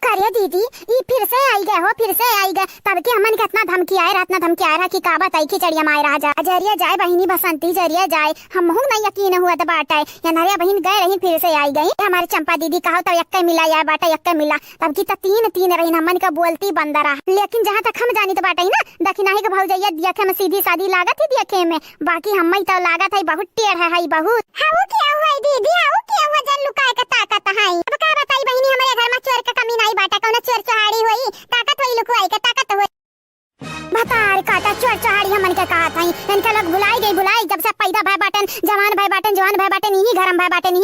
करिया दीदी, ई फिर से आई गए हो, फिर से आई गए। तब के हमन के इतना धमकी आए रहा, इतना धमकी आए रहा कि का बताई, खिचड़िया माए रहा जा। जरिया जाए बहिनी बसंती, जरिया जाए, हमहू नहीं यकीन हुआ त बाटे। ये नरिया बहिन गए रही, फिर से आई गई। हमारे चंपा दीदी कहो तब यक्के मिला यार बाटे, यक्के मिला। तब की तो तीन तीन रही, हमन का बोलती बंद रहा। लेकिन जहाँ तक हम जानी त बाटे ही ना, दखिनाही के भौजैया देखे में सीधी सादी लागत ही देखे में, बाकी हम्मई तो लागत है बहुत टेढ़ है, है बहुत। हाउ के हुआ दीदी, हाउ के हुआ जन लुकाए के ताकत है। अब का बताई बहिनी, हमारे घर में चोर के कमी नहीं बाटे, कौनो चोर चोहाड़ी होई, ताकत होई लुकुआई के, ताकत होई। भतार काटा चोर चोहाड़ी हमन के कहत हई, इनके लोग भुलाई गई, भुलाई जब से पैदा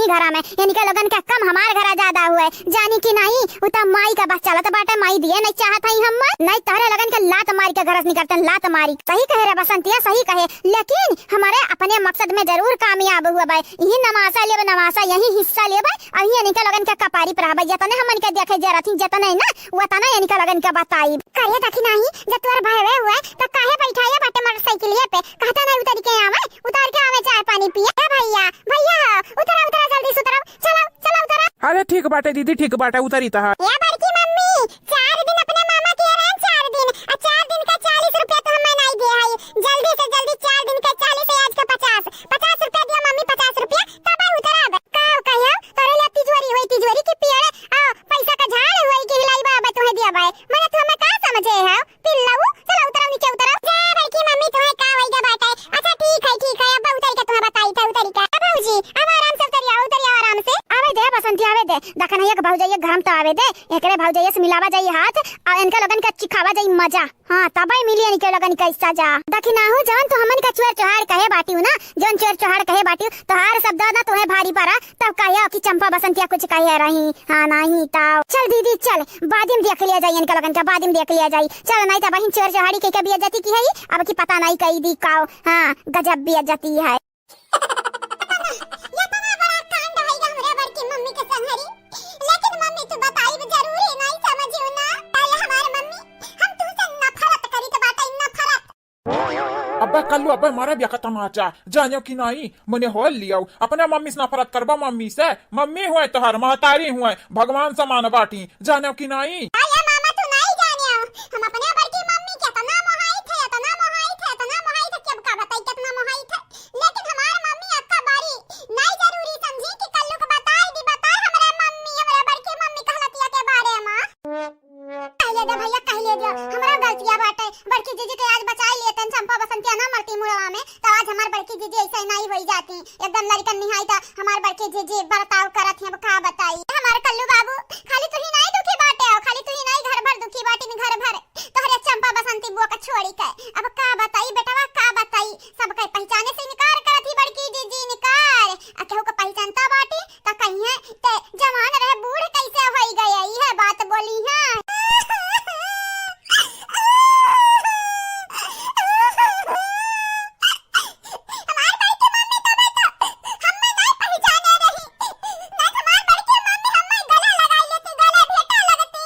घरा में, इनके लोगन के कम हमार घरा ज्यादा हुए, जानी कि नाहीं? उ त माई का बस चलत बाटे, माई दिए नहीं चाहत हई हम, नहीं तोहरे लोगन के लात मारी के घर से निकरते, लात मारी। सही कहे रे बसंतिया, सही कहे, लेकिन हमरे अपने मकसद में जरूर कामयाब हुआ बाय। यही नमासा लेबे, नमासा यही हिस्सा लेबे, अउर यही इनके लोगन के कपारी पर रहबे। जतने हमन के देखे जरत ही, जतने ना, वतने इनके लोगन के बताई। करे देखी नाहीं, जब तोर भयवे हुए, त काहे बैठाए बाटे मोटरसाइकिलिए पे? कहता नहीं उतर के आवे, उतर के आवे चाय पानी पिए। ए भैया, भैया हो, उतरा, उतरा, जल्दी से उतरा, चलो, चलो उतरा। अरे ठीक बाटे दीदी, ठीक बाटे, उतरी तहा। ए बड़की मम्मी, चार दिन अपने मामा के रहन, चार दिन, आ चार दिन का चालीस रुपया तो हमें नहीं दे है। जल्दी से जल्दी चार दिन का चालीस है, आज का पचास, पचास रुपया दियो मम्मी, पचास रुपया, तब उतरा। का कहियो, तोरे ला तिजोरी होई, तिजोरी की पेड़, आ पैसा का झाड़ होई कि हिलाई बाबा तुम्हें दिया बाय। मने तुम्हें का समझे है? पिल्लऊ, चलो उतरो, नीचे उतरो। जा बड़की मम्मी, तुम्हें का होई गा बाटे? अच्छा ठीक है, ठीक है, अब उतरी के तुम्हें बताई था, उतरी के। अब भौजी, अब आराम से उतरी आओ, उतरी आओ आराम से। आवे दे बसंती, आवे दे। देखा नहीं, एक भौजाई एक घर में तो आवे दे, एकरे भौजाई से मिलावा जाई हाथ, और इनके लोगन के चिखावा जाई मजा। हाँ, तबे मिली इनके लोगन के सजा। देखी ना हो, जौन तू हमन का चोर चोहार कहे बाटियो ना, जौन चोर चोहार कहे बाटियो, तोहार सब दर्द ना तुम्हें भारी पड़ा, तब कहियो कि चंपा बसंतिया कुछ कहे रही। हाँ, नहीं तो चल दीदी, चल, बाद में देख लिया जाई इनका लोगन का, बाद में देख लिया जाई। चल, नहीं तो बहिन चोर चोहारी के, के बेइज्जती की है, अब की पता नहीं कई दी काओ। हाँ, गजब बेइज्जती है। इतना बड़ा कांड होइगा हमरे बड़की मम्मी के संगरी, लेकिन मम्मी तू बताई जरूरी नहीं समझियो ना। अरे हमारे मम्मी, हम तुमसे नफरत करी तो बाटे नफरत। अब्बे कल्लू, अब्बे मारे बिया का तमाचा, जानियो कि नाई? मने होल लियो, अपने मम्मी से नफरत करबा मम्मी से? मम्मी हुए तोहर, महतारी हुए, भगवान समान बाटी, जानियो कि नाई? अरे मामा, तू नाई जानियो, हम अपने बड़की मम्मी के इतना मोहाई थे, इतना मोहाई थे, इतना मोहाई थे कि अब का बताई कितना मोहाई थे। लेकिन हमार मम्मी अक्का बारी नाई जरूरी समझी कि कल्लू के बताई दी, बताई हमरे मम्मी, हमरे बड़की मम्मी कहलतिया के बारे में। कह ले दे भैया, कह ले दे, हमरा गलतिया बाटे। बड़की जीजी के आज बचाई लिए तन, चंपा बसंतिया ना मरती मुड़वा में, तो आज हमार बड़की जीजी ऐसे नहीं होई जाती। एकदम लड़कन निहाई तो हमार बड़की जीजी बर्ताव करत हैं, अब का बताई। हमार कल्लू बाबू, खाली तू ही नहीं दुखी बाटे हो, खाली तू ही नहीं, घर भर दुखी बाटी न घर भर। तोहरे चंपा बसंती बुआ का छोड़ी के, अब का बताई बेटवा, का बताई, सबके पहचाने से इनकार करत ही बड़की जीजी, इनकार। आ केहू के पहचानता बाटी, त कहिए, "ते जवान रहे, बूढ़ कैसे होई गए?" इहे बात बोली हैं। हमार बड़की मम्मी तो, तो हमें नहीं पहचाने रही। नहीं तो हमार बड़की मम्मी हमें गले लगा लेती, गले भेंटा लगती।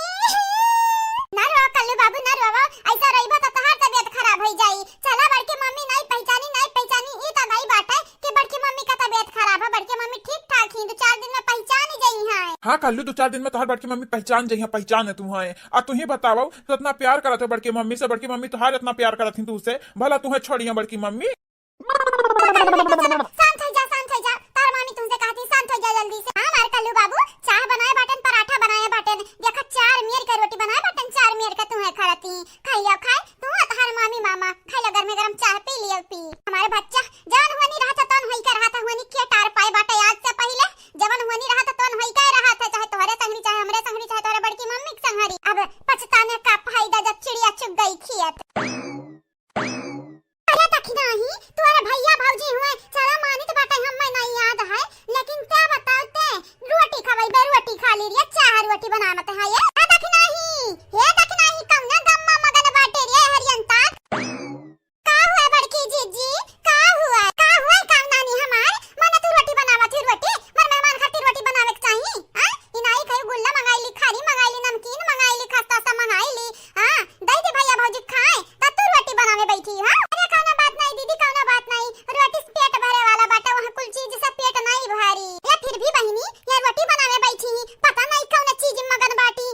ना रोवा कल्लू बाबू, ना रोवा। ऐसा रहिबा तो तोहार तबीयत खराब होई जाई। चला बड़की मम्मी नहीं पहचानी, नहीं पहचानी, ई तो नहीं बात है। कि बड़की मम्मी का तबीयत खराब है, बड़की मम्मी ठीक ठाक ही, दो चार दिन में पहचान ही जाई हैं। हाँ कल्लू, दो चार दिन में तोहार बड़की मम्मी पहचान जाई हैं, पहचान है तू हैं। आ तू ही बताओ, तू इतना प्यार करत है बड़की मम्मी से, बड़की मम्मी तोहार इतना प्यार करत ही तू से, भला तू है छोड़िया बड़की मम्मी? शांत हो जा, शांत हो जा, तार मामी तुमसे कहती शांत हो जा जल्दी से। हाँ हमार कल्लू बाबू, चाह बनाए बाटन, पराठा बनाए बाटन, देखा चार मेर के रोटी बनाए बाटन, चार मेर के तू है खरती, खाई लियो खाए, तू आ तोहार मामी मामा, खाई लो गरमे गरम चाह पी लियो पी। हमारे बच्चा जवन हुआनी रहा था, तवन होई के रहा था, हुआनी के टार पाए बाटे आज से पहिले, जवन हुआनी रहा था, तवन होई के रहा था, चाहे तोहरे संगरी, चाहे हमरे संगरी, चाहे तोहरे बड़की मम्मी के संगरी। अब पछताने का फायदा जब चिड़िया चुग गई खेत। अरे देखी नाही, तोहरे भैया भौजी हुए, चला मानित बाटे, हमें नहीं याद है, लेकिन क्या बताओ ते, रोटी खवाई बे, रोटी खा ली रे, चाह रोटी बना मत है ये। ए देखी नाही, ए देखी नाही, कौना गम में मगन बाटे रे हरियंता। का हुआ बड़की जीजी? का हुआ? का हुआ काम नानी हमार? मने तू रोटी बनावत ही रोटी, मर मेहमान खातिर रोटी बनावे के चाही? हाँ? ई नाई खाई गुल्ला मंगाई ली, खारी मंगाई ली, नमकीन मंगाई ली, खस्ता सा मंगाई ली। हाँ? दई दे भैया भौजी खाए, त तू रोटी बनावे बैठी, हाँ? अरे कौनो बात नहीं दीदी, कौनो बात नहीं। रोटी से पेट भरे वाला बाटा, वहाँ कुल चीज से पेट नहीं भारी। या फिर भी बहिनी, या रोटी बनावे बैठी, पता नहीं कौन चीज मगन बाटी।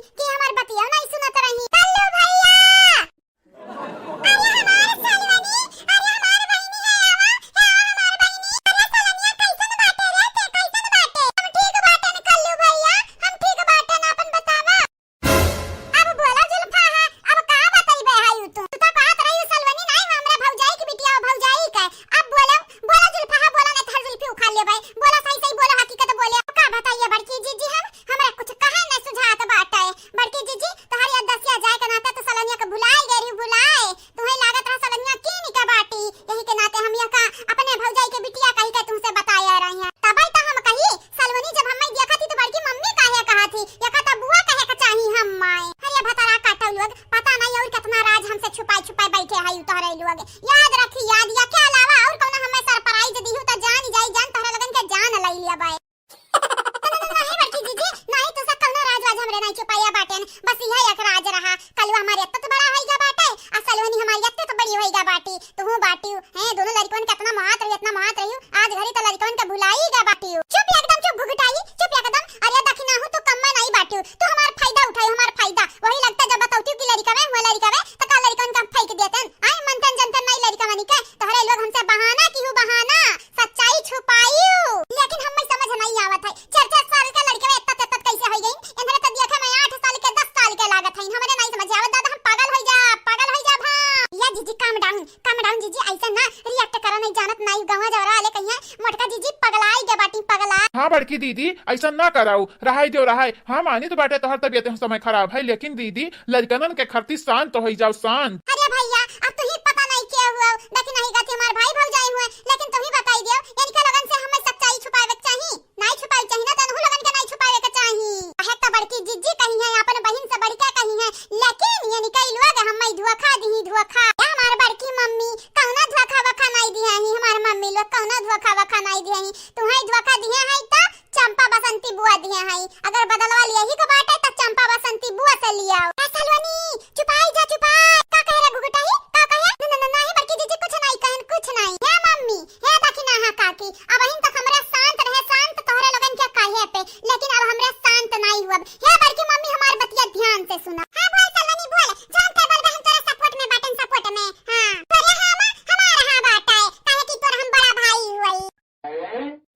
बड़की दीदी, अइसन ना कराऊ, रहाई दियो, रहाई। हाँ, मानी तो बाटे तोहर तबियत एह समय खराब है, लेकिन दीदी, लड़कनन के खातिर शांत होइ जाओ, शांत। अरे भइया, अब तुही पता नहीं के हुआ, देखी नहीं गति हमार भाई भौजाई हुए, लेकिन तुही बताई दियो, इनके लोगन से हमें सच्चाई छुपावे के चाही, नहीं छुपावे के चाही ना, तो इनहू लोगन के नहीं छुपावे के चाही। कहे तो बड़की जिज्जी कही है, अपन बहिन से बढ़ के कही है, लेकिन ये निकल लोग हमें धोखा दी, धोखा। ए हमार बड़की मम्मी, कौनो धोखा वोखा नहीं दिया ही, हमार मम्मी लोग कौनो धोखा वोखा नहीं दिया ही। तुहई धोखा दिया है तो चंपा बसंती बुआ दिया है। अगर बदलवा लिया ही के बाटे तो चंपा बसंती बुआ से लिया। ए सलोनी, चुपाई जा, चुपाई। का कहे रे घुघुटाई? का कहे? न, न, न, नहीं बड़की जिज्जी, कुछ नहीं कहन, कुछ नहीं। हे मम्मी, हे दखिनाहा काकी, अबहिन तक हमरे शांत रहे, शांत तोहरे लोगन के कहे पे, लेकिन अब हमरे शांत नहीं हुआ। हे बड़की मम्मी, हमार बतिया ध्यान से सुना। हाँ, बोल सलोनी, बोल। जौन ते बोलबे, हम तोरा support में बाटन, support में। हाँ। अरे हाँ माँ, हमारा हाँ बाटा है, काहे कि तोर हम बड़ा भाई हुई।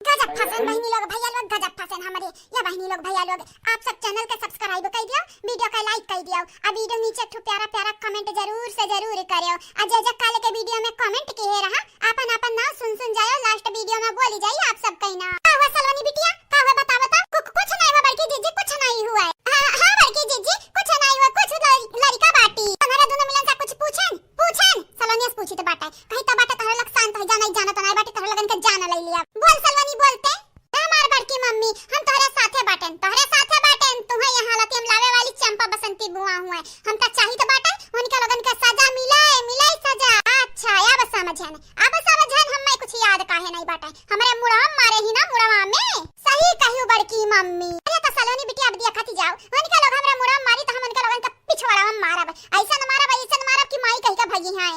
गजब फंसन बहिनी लोग, भैया लोग, गजब फंसन हमरे। या बहिनी लोग, भैया लोग, आप सब channel के subscribe कर दियो, video के like कर दियो, आ video नीचे एक ठो प्यारा प्यारा comment जरूर से जरूर करियो। आ जे जे काल के video में comment किहे रहा, आपन आपन नाम सुन सुन जायो, last video में बोली जाई आप सब कई नाम। का हुआ सलोनी बिटिया, का हुआ बतावा तो? कु-, कुछ नहीं हुआ बड़की जिज्जी, कुछ नहीं हुआ है। हाँ, हाँ बड़की जिज्जी, कुछ नहीं हुआ, कुछ लड़-, लड़िका बाटी। तुम्हारा दोनों मिलन से कुछ पूछन? पूछन, सलोनिया से पूछी तो बाटे, कहीं तो बाटे तोहरे लोग शांत हो जाना, जाना तो नहीं बाटे, तोहरे लोगन के जान ले लिया। बोल सलोनी, बोलते। ए हमार बड़की मम्मी, हम तोहरे साथे बाटेन, तोहरे साथे बाटेन, तुहे यहाँ लतियम लावे वाली चंपा बसंती बुआ हुए। हम तो चाहित बाटे, उनके लोगन के सजा मिले, मिले सजा। अच्छा, अब समझन, अब समझन, हमें कुछ याद काहे नहीं बाटे, हमरे मुड़वा मारे ही ना, मुड़वा में। सही कहियो बड़की मम्मी। अरे तो सलोनी बिटिया, अब देखत जाओ, उनके लोग हमरे मुड़वा मारी तो हम उनके लोगन के पिछवाड़ा में मारब, ऐसन मारब, ऐसन मारब कि माई कहि के भगी हैं।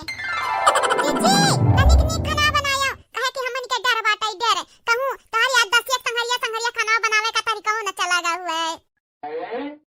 जिज्जी, तनिक नीक खाना बनायो, काहे कि हमन के डर बाटे, डर। कहूँ तोहर याददाश्त एक संघरिया, संघरिया खाना बनावे का तरीका हो न चला गया हुआ है।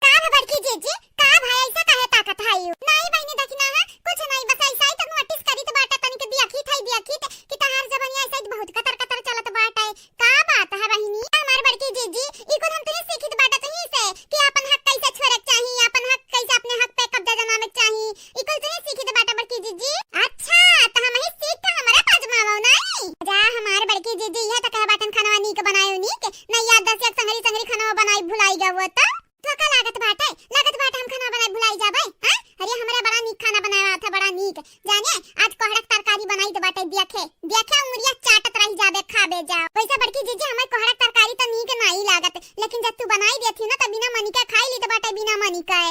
का भा बड़की जिज्जी, का भा ऐसा काहे ताकत है यू? नहीं बहिनी, देखी ना है, कुछ नहीं, बस ऐसा ही तो notice करी तो बाटा, तनिक देखी था, देखी कि तोहार जबनिया ऐसा ही बहुत कतर कतर चलत बाटे। का बात है बहिनी? हमार बड़की जिज्जी, ई कुल हम तुही सीखित बाटा तुही से कि आपन हक कैसे छोड़े के चाही, आपन हक कैसे, अपने हक पे कब्जा जमावे के चाही, ई कुल तुही सीखित बाटा बड़की जिज्जी। अच्छा, त हमही सीख के हमरे पास जमावो नाई। जा हमार बड़की जिज्जी, यह त कहे बाटन खानवा नीक बनायो नीक, नहीं याददाश्त एक संगरी संगरी खानवा बनाई भुलाई गवो त। धोखा लागत बाटे, लागत बाटे हम खाना बनाए भुलाई जाबे, हाँ? अरे, हमरे बड़ा नीक खाना बनाए आवत है, बड़ा नीक। जाने, आज कोहड़ा के तरकारी बनाई तो बाटे, देखे, देखे, उंगलिया चाटत रही जाबे, खाबे जाओ। वैसे बड़की जिज्जी, हमें कोहड़ा के तरकारी तो नीक नाई लागत, लेकिन जब तू बनाई देती ना, तो बिना मनी के खाई ली तो बाटे, बिना मनी के।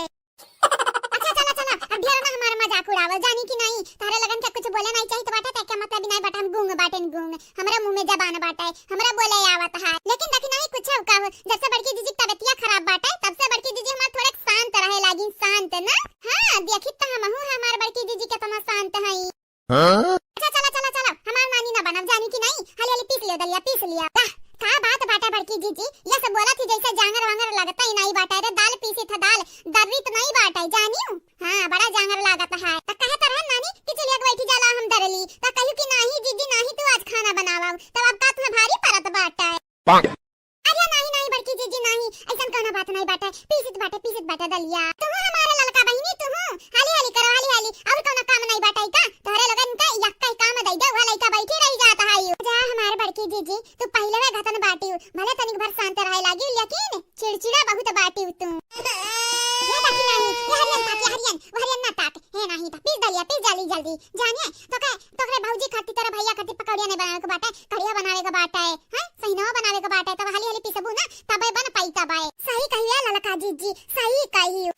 अच्छा, चला, चला, अब ढेर ना हमार मजाक उड़ावल, जानी कि नहीं? तारे लगन के कुछ बोले नहीं चाहिए तो बाटे, ते क्या मतलब बिना बाटे, हम गूंग बाटेन, गूंग। हमरा मुंह में जबान बाटे, हमरा बोले आवत है। लेकिन देखी नहीं कुछ का हो, जब से बड़की जिज्जी की तबियतिया खराब बाटे, तब से बड़की जिज्जी हमार थोड़े शांत रहे लागी, शांत ना। हाँ, देखी तो हमहू हमार बड़की जिज्जी कितना शांत हई। हाँ? अच्छा, चला, चला, चला, हमार नानी ना बनब, जानी कि नहीं? हाली हाली पीस लियो दलिया, पीस लियो। वाह, का बात बाटे बड़की जिज्जी, ये सब बोला थी जैसे जांगर वांगर लगता ही नहीं बाटे। अरे दाल पीसी था, दाल, दर्री तो नहीं बाटे, जानियो? हाँ, बड़ा जांगर लागत है। त कहे तो रहन नानी कि चलिया के बैठी जाला हम दरली। त कहू कि नाही जिज्जी, नाही तू आज खाना बनावा। तब अब का तुम्हें भारी परत बाटे। पाक। अरे नाही, नाही बड़की जिज्जी, नाही। ऐसन कौनो बात नहीं बाटे। पीसित बाटे, पीसित बाटे दलिया। तुहू हमारे ललका बहिनी, तुहू। हाली, हाली करो, हाली, हाली। और कौनो काम नहीं बाटे का? तोहरे लोगन का यक्का ही काम दे दे, वह लइका बैठी रही जात है। जा हमार बड़की जिज्जी, तू पहले वे घतन बाटी, भले तनिक भर शांत रहे लागी, लेकिन चिड़चिड़ा बहुत बाटी तू। ये देखी नाही, ये हरियन ताक, ये हरियन, वो हरियन ना ताक। हे नाही, तो पीस दलिया, पीस जल्दी, जल्दी। जानिए, तो के, तोहरे भौजी खातिर, तोहरे भैया खातिर पकौड़िया नहीं बनावे के बाटे, कढ़िया बनावे के बाटे, हैं? सहिनवा बनावे के बाटे, तब हाली हाली पीसबू ना, तबे बन पाई तबे। सही कहिए ललका जिज्जी, सही कहियो।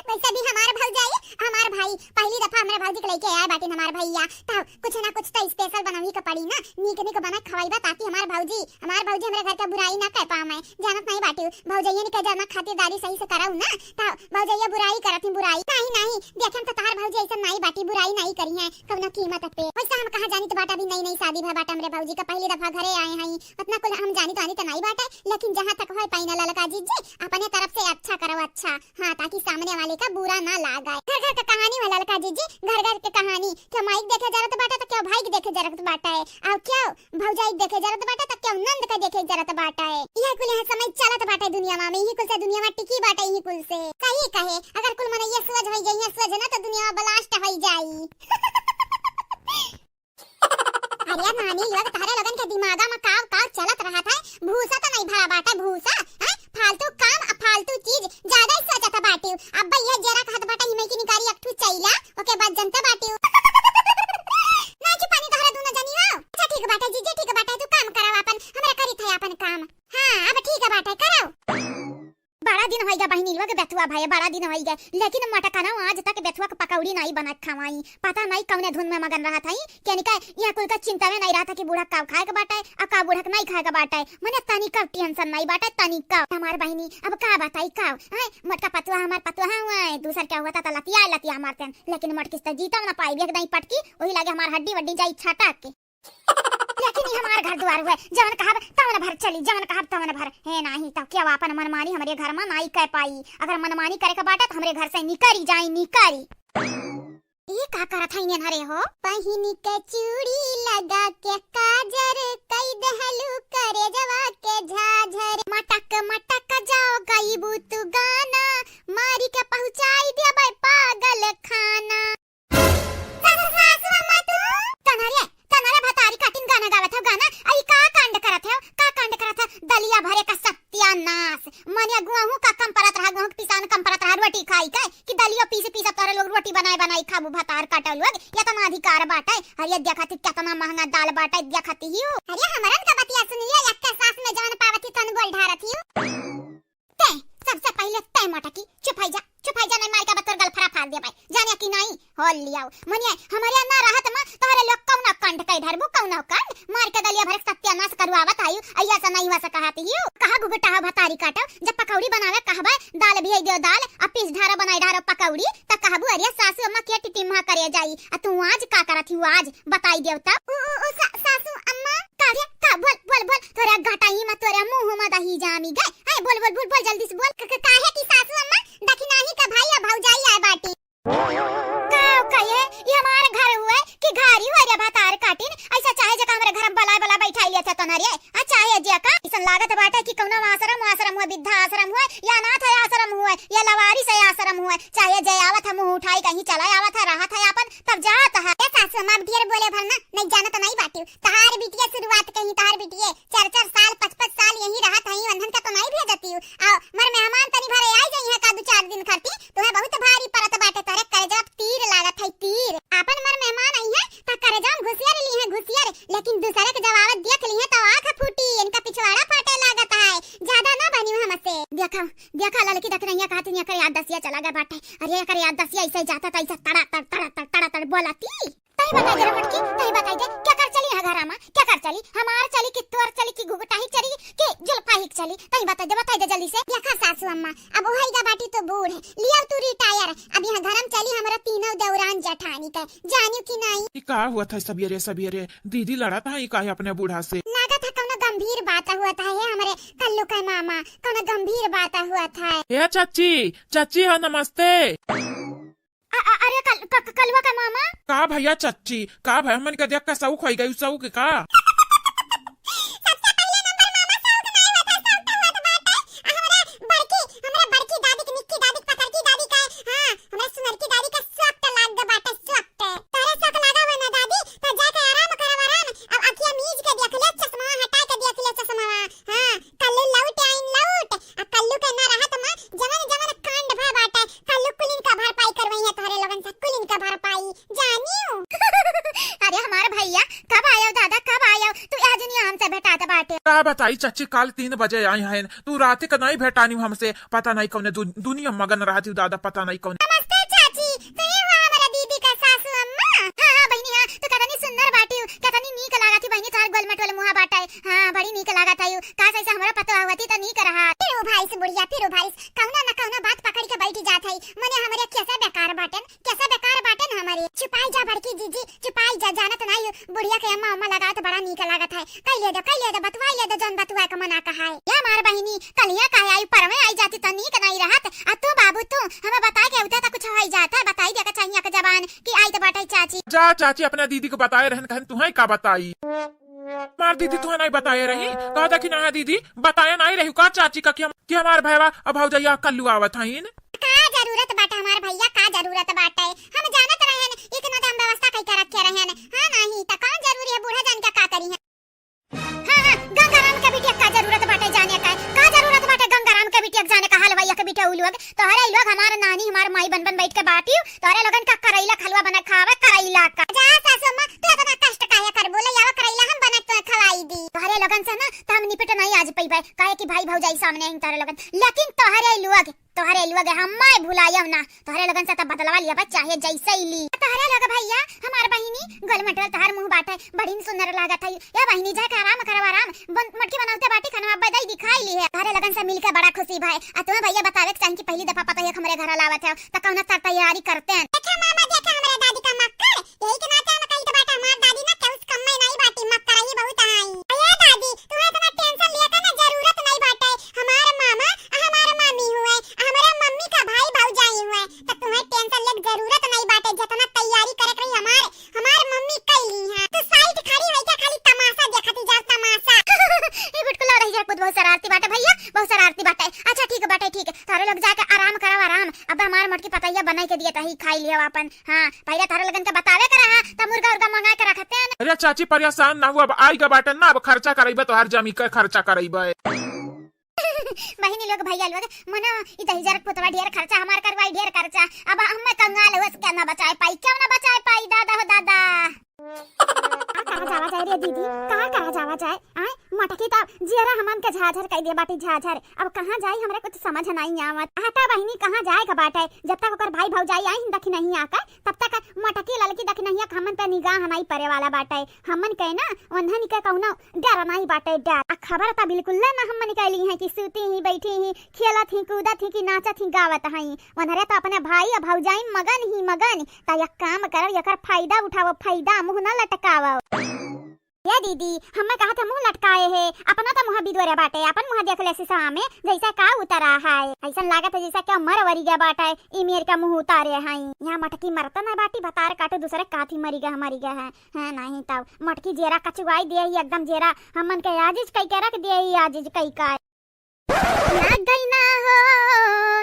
वैसे भी हमार भौजाई, हमार भाई, पहली दफा हमरे भौजी के लेके आए बाटिन हमार भैया, तब कुछ ना कुछ तो special बनवही के पड़ी ना, नीक नीक बना खवाइबा ताकि हमार भौजी, हमार भौजी हमरे घर के बुराई ना कह पावे। जानत नहीं बाटिउ, भौजैया ने कह जाना खातिरदारी सही से कराऊ ना, त भौजैया बुराई करत ही बुराई। नहीं, नहीं, देखेम त तहार भौजी ऐसन नहीं बाटी, बुराई नहीं करी है कौनो कीमत पे। वैसे हम कहाँ जानी त बाटा, अभी नई नई शादी भा बाटा हमरे भौजी का, पहली दफा घरे आए हैं, उतना कुल हम जानी तो आनी तो नहीं बाटे, लेकिन जहाँ तक होए पाई ना ललका जिज्जी, अपने तरफ से अच्छा करो, अच्छा। हाँ, ताकि सामने वाले का बुरा ना लागे। घर घर के कहानी वाला ललका जिज्जी, घर घर के कहानी। क्या माइक देखे जरूरत बाटे तो क्या भाई के देखे जरूरत बाटे, और क्या भौजाई के देखे जरूरत बाटे तो क्या नंद के देखे जरूरत बाटे। यह कुल यहाँ समय चलत बाटे दुनिया में, यही कुल से दुनिया में टिकी बाटे, यही कुल से। सही कहे, अगर कुल मनैया सोझ होई जाइए, सोझ ना तो दुनिया में blast होई जाई। अरे नानी लोग, तहरे लोगन के दिमागा में काव काव चलत रहत है, भूसा तो नहीं भरा बाटे भूसा, हैं? फालतू काम आ फालतू चीज ज्यादा ही सोचत बाटिउ। अब ये जेरा कहत बाटे हिमई की निकारी एक ठू चैला, ओके बाद जनते बाटिउ। ना चुपानी तहरा दोनों जनी हो। अच्छा ठीक बाटे जीजी, ठीक बाटे, तू काम कराव आपन, हमरा करी थे आपन काम। हाँ अब ठीक बाटे, कराव। बड़ा दिन होइगा बहिनी लोग बेथुआ भये, बड़ा दिन होइगा, लेकिन मटकनउ आज तक बेथुआ के पकौड़ी नाई बना के खवाई। पता नाई कौने धुन में मगन रहत हई, केनिका यहाँ कुल का चिंता में नाई रहत कि बूढ़ा काव खाए के बाटे, आ काव बूढ़ा के नाई खाए के बाटे। मने तनिका tension नाई बाटे, तनिका। हमार बहिनी, अब का बताई काव, आय, मोटका पतुआ हमार पतुआ हुआ है, दूसर क्या हुआ था तो लतिया लतिया मारते हैं, लेकिन मोटकी से जीतम ना पाई, एक दाई पटकी, वही लागे हमार हड्डी वड्डी जाई छटक के। लेकिन ई हमार घर दुआर हुए, जवन कहब तवन भर चली, जवन कहब तवन भर। हे नाही त केव आपन मनमानी हमरे घर मा नाई कै पाई। अगर मनमानी करे के बाटे त हमरे घर से निकरी जाई, निकरी। ई का करत हई एन्हरे हो? पहिनी के चूड़ी लगा के काजर, कई दहलू करेजवा के झाझर। मटक मटक जाओ गईबू तू गाना, मारी के पहुँचाई देबै पागल खाना। सासु, सासु अम्मा तू। तनहरे, तनहरे भतारी काटिन गाना गावत हो, गाना। अई का कांड करत हो, का कांड करत हो? दलिया भरे का सत्यानाश। मने गुहूँ का कम परत रहा, गुहूँ के पिसान कम परत रहा, रोटी खाई के, कि दलियो पीस पीस तोहरे लोग रोटी बनाए बनाई खाबू, भतार काटो लोग। एतना अधिकार बाटे। अरे देखत ही केतना महंगा दाल बाटे, देखत ही हो। अरे हमरन का बतिया सुन लिया, एक के सास में जवन पावत ही तन बोल ढारत ही हो। तै, सबसे पहिले तै मोटकी, चुप होइ जा, चुप होइ जा, नहीं मार के बतोर गलफरा फाड़ देबै। जाने कि नहीं, होल लियाओ। मनिया, हमरे ना रहत मा, तोहरे लोग कौनो कांड कै धरबू, कौनो कांड? मार के दलिया भरे सत्यानाश करवावत आयु, अइया से नहीं हुआ से कहत हियू। कहा गुगुटा हो भतारी काटो, जब पकौड़ी बनावे कहबै, दाल भिजै देव दाल, आ पीस ढारो बनाई ढारो पकौड़ी, त कहबू, "अरे सासू अम्मा के टिटिम्हा करे जाई, आ तू आज का करत हियू, आज बताई देव तब।" उ, उ, उ, सा-, सासू अम्मा, का रे? का? बोल, बोल, बोल। तोरे गटाई मा, तोरे मुँह मा दही जामी गए। हैं, बोल, बोल, बोल, बोल, जल्दी से बोल। क-, क-, काहे कि सासू अम्मा, दखिनाही का भाई आ भौजाई आए बाटी। का कहे? ई हमार घर हुए कि घारी हुए रे भतार काटिन? ऐसा चाहे जेका हमरे घर मा बलाए बला बैठाई लेते तोहरे। आ चाहे जेका, ऐसन लागत बाटे कि कौनो आश्रम, आश्रम हुए, वृद्धा आश्रम हुए, या अनाथ आश्रम हुए, या लवारिस आश्रम हुए, चाहे जे आवत है मुँह उठाई कहीं चला आवत है, रहत है आपन, तब जात है। ए सासू अम्मा, अब ढेर बोले भर ना, नहीं जानत नहीं बाटिउ। तहार बिटिया शुरुआत कहीं, तहार बिटिये चार चार साल, पाँच पाँच साल यहीं रहत हई, वंधन का तो नहीं भेजतिउ। आओ, मर मेहमान तनी भरे आई जाई है का दू चार दिन खरती, तुम्हें बहुत भारी परत बाटे, तोरे करेजा तीर लागत है, तीर। आपन मर मेहमान आई है, त करेजा में घुसियर ली है, घुसियर, लेकिन दूसरे के जब आवत देख ली है, तो आँख फूटी, इनका पिछवाड़ा फाटे लागत है। ज्यादा ना बनिउ हमसे। देखा, देखा ललकी दखिनैया कहती नहीं, एकर याद दसिया चला गया बाटे। अरे एकर याद दसिया ऐसे जाता था, ऐसे तड़ा तड़, तड़ा तड़, तड़ा तड़ बोलती। तही बताई दे रे मोटकी, तही बताई दे, क्या कर चली है घरा मा? क्या कर चली? हमार चली कि तोर चली कि घुघुटाही चली कि जुल्फाही चली? तही बताई दे, बताई दे जल्दी से। देखा सासू अम्मा, अब होइगा बाटी तो बूढ़, लियाव तू retire, अब यहाँ घर मा चली हमरा तीनों देवरान जेठानी के, जानिउ कि नहीं? ई का हुआ था सबेरे सबेरे? दीदी लड़त है का अपने बूढ़ा से? लागत है कौनो गंभीर बात हुआ था, हे हमरे कल्लू के मामा, कौनो गंभीर बात हुआ था। ए चाची, चाची हो, नमस्ते। अ-, अ-, अरे कल-, क-, क-, कलुआ का मामा। का भैया चाची, का भैया, हमन के देख के सऊक होइ गई, सऊक का? सबसे पहिले नंबर मामा सऊक नाई होत है, सऊक तो होत बाटे। आ हमरा बड़की, हमरा बड़की दादी के, निक्की दादी के, पतरकी दादी के, हाँ, हमरा सुनरकी दादी के सऊक तो लाग गए बाटे, सऊक तो। तोरे सऊक लागा हुआ ना दादी, तो जाके आराम करब, आराम। अब अखिया मीज के देख ले, चश्मा हटा के देख ले, चश्मा। हाँ, कल्लू लौट आइन लौट। आ कल्लू के ना रहत मा जवन जवन कांड भा बाटे, कल्लू कुलिन का भरपाई करवई है तोहरे लोगन से, कुलिन का भरपाई। जानियो। अरे हमार भैया, कब आयो दादा, कब आयो? तू यह दुनिया हमसे भेटात बाटे। का बताई चाची, काल तीन बजे आई हैं, तू रात के नहीं भेटानी हमसे, पता नहीं कौने दु-, दुनिया मगन रहती दादा, पता नहीं कौन। नमस्ते चाची, तू ही हुआ हमारा दीदी का सासू अम्मा? हाँ, हाँ बहिनी, हाँ, तू कितनी सुंदर बाटी, कितनी नीक लागत ही बहिनी, तोहर गोल मटोल मुहा बाटे। हाँ, बड़ी नीक लागत है यू। काश ऐसे हमरा पतोह होती त नीक रहा। फिर उभारिस बुढ़िया, फिर उभारिस। कौनो न कौनो बात पकड़ के बैठ जात है। मने हमरे कैसा बेकार बाटन, कैसा बेकार बाटन हमरे। चुपाई जा बड़की जीजी, चुपाई जा, जानत नाई हो। बुढ़िया के अम्मा उम्मा लगावत बड़ा नीक लागत है। कई ले दो, कई ले दो, बतुआई ले दो, जौन बतुआ के मना कहा है। या मार बहिनी, कलिया काहे आई, परवे आई जाती त नीक नाई रहत। आ तू बाबू तू, हमें बताए के उते त कुछ होई जात है, बताई दे के चाहिए के जबान कि आई त बाटे चाची। जा चाची, अपना दीदी को बताए रहन, कहन तुहई का बताई। मार दीदी, तुहे नहीं बताए रही? कहा था कि ना दीदी, बताए नहीं रही का चाची का कि हम, कि हमार भैया अब भौजैया कल्लू आवत हईन? का जरूरत बाटे हमार भइया, का जरूरत बाटे? हम जानत रहेन, इतना तो हम व्यवस्था कइके रखे रहेन। हाँ, नाहीं त कौन जरूरी है, बूढ़ा जान के का करिहैं? हाँ, हाँ, गंगाराम के बिटिया का जरूरत बाटे जाने का? का जरूरत बाटे गंगाराम के बिटिया के जाने का? हलवाइया के बिटिया उ लोग, तोहरे लोग हमार नानी, हमार माई बन बन बैठ के बाटिउ, तोहरे लोगन का करैला के हलवा बना खावे, करैला का। जा सासू माँ, तू इतना कष्ट काहे करबू? ले आवा करैला, हम बना के खवाई दी। तोहरे लोगन से ना त हम निपट नहीं आज पइबे, काहे कि भाई भौजाई सामने हैं तोहरे लोगन, लेकिन तोहरे लोग, तोहरे लोग हम्मे भुलायब ना, तोहरे लोगन से त बदलवा लिया बा, चाहे जैसे ही ली। तोहरे लोग भइया, हमार बहिनी, गोल मटोल तोहार मुँह बाटे, बड़ी सुंदर लागत है। ए बहिनी, जाके आराम करो, आराम। बन-, मोटकी बनावते बाटी खाना, अब बदाई दिखाई ली है। तोहरे लोगन से मिलके बड़ा खुशी भए। आ तुम्हें भइया बतावे के चाही कि पहली दफा पतोहिया के हमरे घर लावत है, त कौनो तर तैयारी करते हैं। देखे मामा, देखे हमरे दादी का मक्कड़, यही के नाते हम कही तो बाटे, हमार दादी ना केहू से कम में नहीं बाटी, मक्कड़ ही बहुत आई। ए दादी, तुम्हें इतना tension लिया का ना जरूरत नहीं बाटे। हमार मामा, हमार मामी हुए, हमारे मम्मी का भाई भौजाई हुए, त तुम्हें tension लेके जरूरत नहीं बाटे। जितना तैयारी करे के रही हमार, हमार मम्मी कई ली है। तू side खड़ी होई के खाली तमाशा देखती जा, तमाशा। ई गुटकुला रही जा, बहुत शरारती बाटे भइया, बहुत शरारती बाटे। अच्छा ठीक बाटे, ठीक। तारे लोग जाके आराम करो, आराम। अब हमार मोटकी पतोहिया बनाई के दिए तही खाई लियो आपन। हाँ, पहले तारे लोगन के बतावे के रहा, त मुर्गा उर्गा मंगा के रखते हैं। अरे चाची परेशान ना हुआ, अब आई गा बाटे ना, अब खर्चा करइबे, तोहार जमी के खर्चा करइबे। बहिनी लोग, भइया लोग, मनो ई दहिजर के पुतवा ढेर खर्चा, हमार करवाई ढेर खर्चा। अब हम कंगाल हो, क्या ना बचाए पाई, क्यों ना बचाए पाई, दादा हो दादा। का करा जावा जाए रे दीदी, का करा जावा जाए? आय, मटकी त जियरा हमन के झाझर कई दे बाटी, झाझर। अब कहाँ जाई, हमरे कुछ समझ नहीं आवत। आता बहिनी, कहाँ जाए के बाटे? जब तक ओकर भाई भौजाई आई दखिनहिया के, तब तक मटकी ललकी दखिनहिया के हमन पे निगाह नहीं पड़े वाला बाटे। हमन के ना, उन्हन के कौनो डर नाई बाटे, डर। आ खबर त बिल्कुल ना, ना हम निकली हैं कि सूती ही, बैठी ही, खेलत ही, कूदत ही कि नाचत ही, गावत हई। उन्हरे त अपने भाई आ भौजाई मगन ही मगन। त एक काम करब, एकर फायदा उठावो, फायदा, मुँह ना लटकावो। ए दीदी, हमें कहा था मुँह लटकाए है, अपना त मुँह बिदोरे बाटे, अपन मुँह देख ले शीशा में, जैसे का उतरा है। ऐसन लागत है जैसे क्या मर वरी गया बाटे, ई मेर का मुँह उतारे हैं। यहाँ मटकी मरता ना बाटी, बतार काटो दूसरे काथी मरी गया, मरी गया है। हैं, नाहीं तब मोटकी जेरा कचुआई दिए ही एकदम जेरा, हमन के आजिज कई के रख दिए ही आजिज कई का। लाग गई ना हो,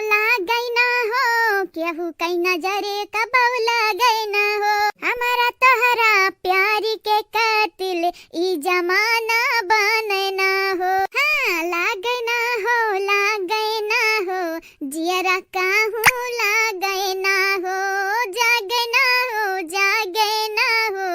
लाग गई ना हो, केहू कई नजरे कबौ लाग गई ना हो। हमारा तोहरा प्यार के कातिल ई जमाना बने ना हो। हाँ, लाग गई ना हो, लाग गई ना हो, जियरा काहू लागे ना हो, जागे ना हो, जागे ना हो,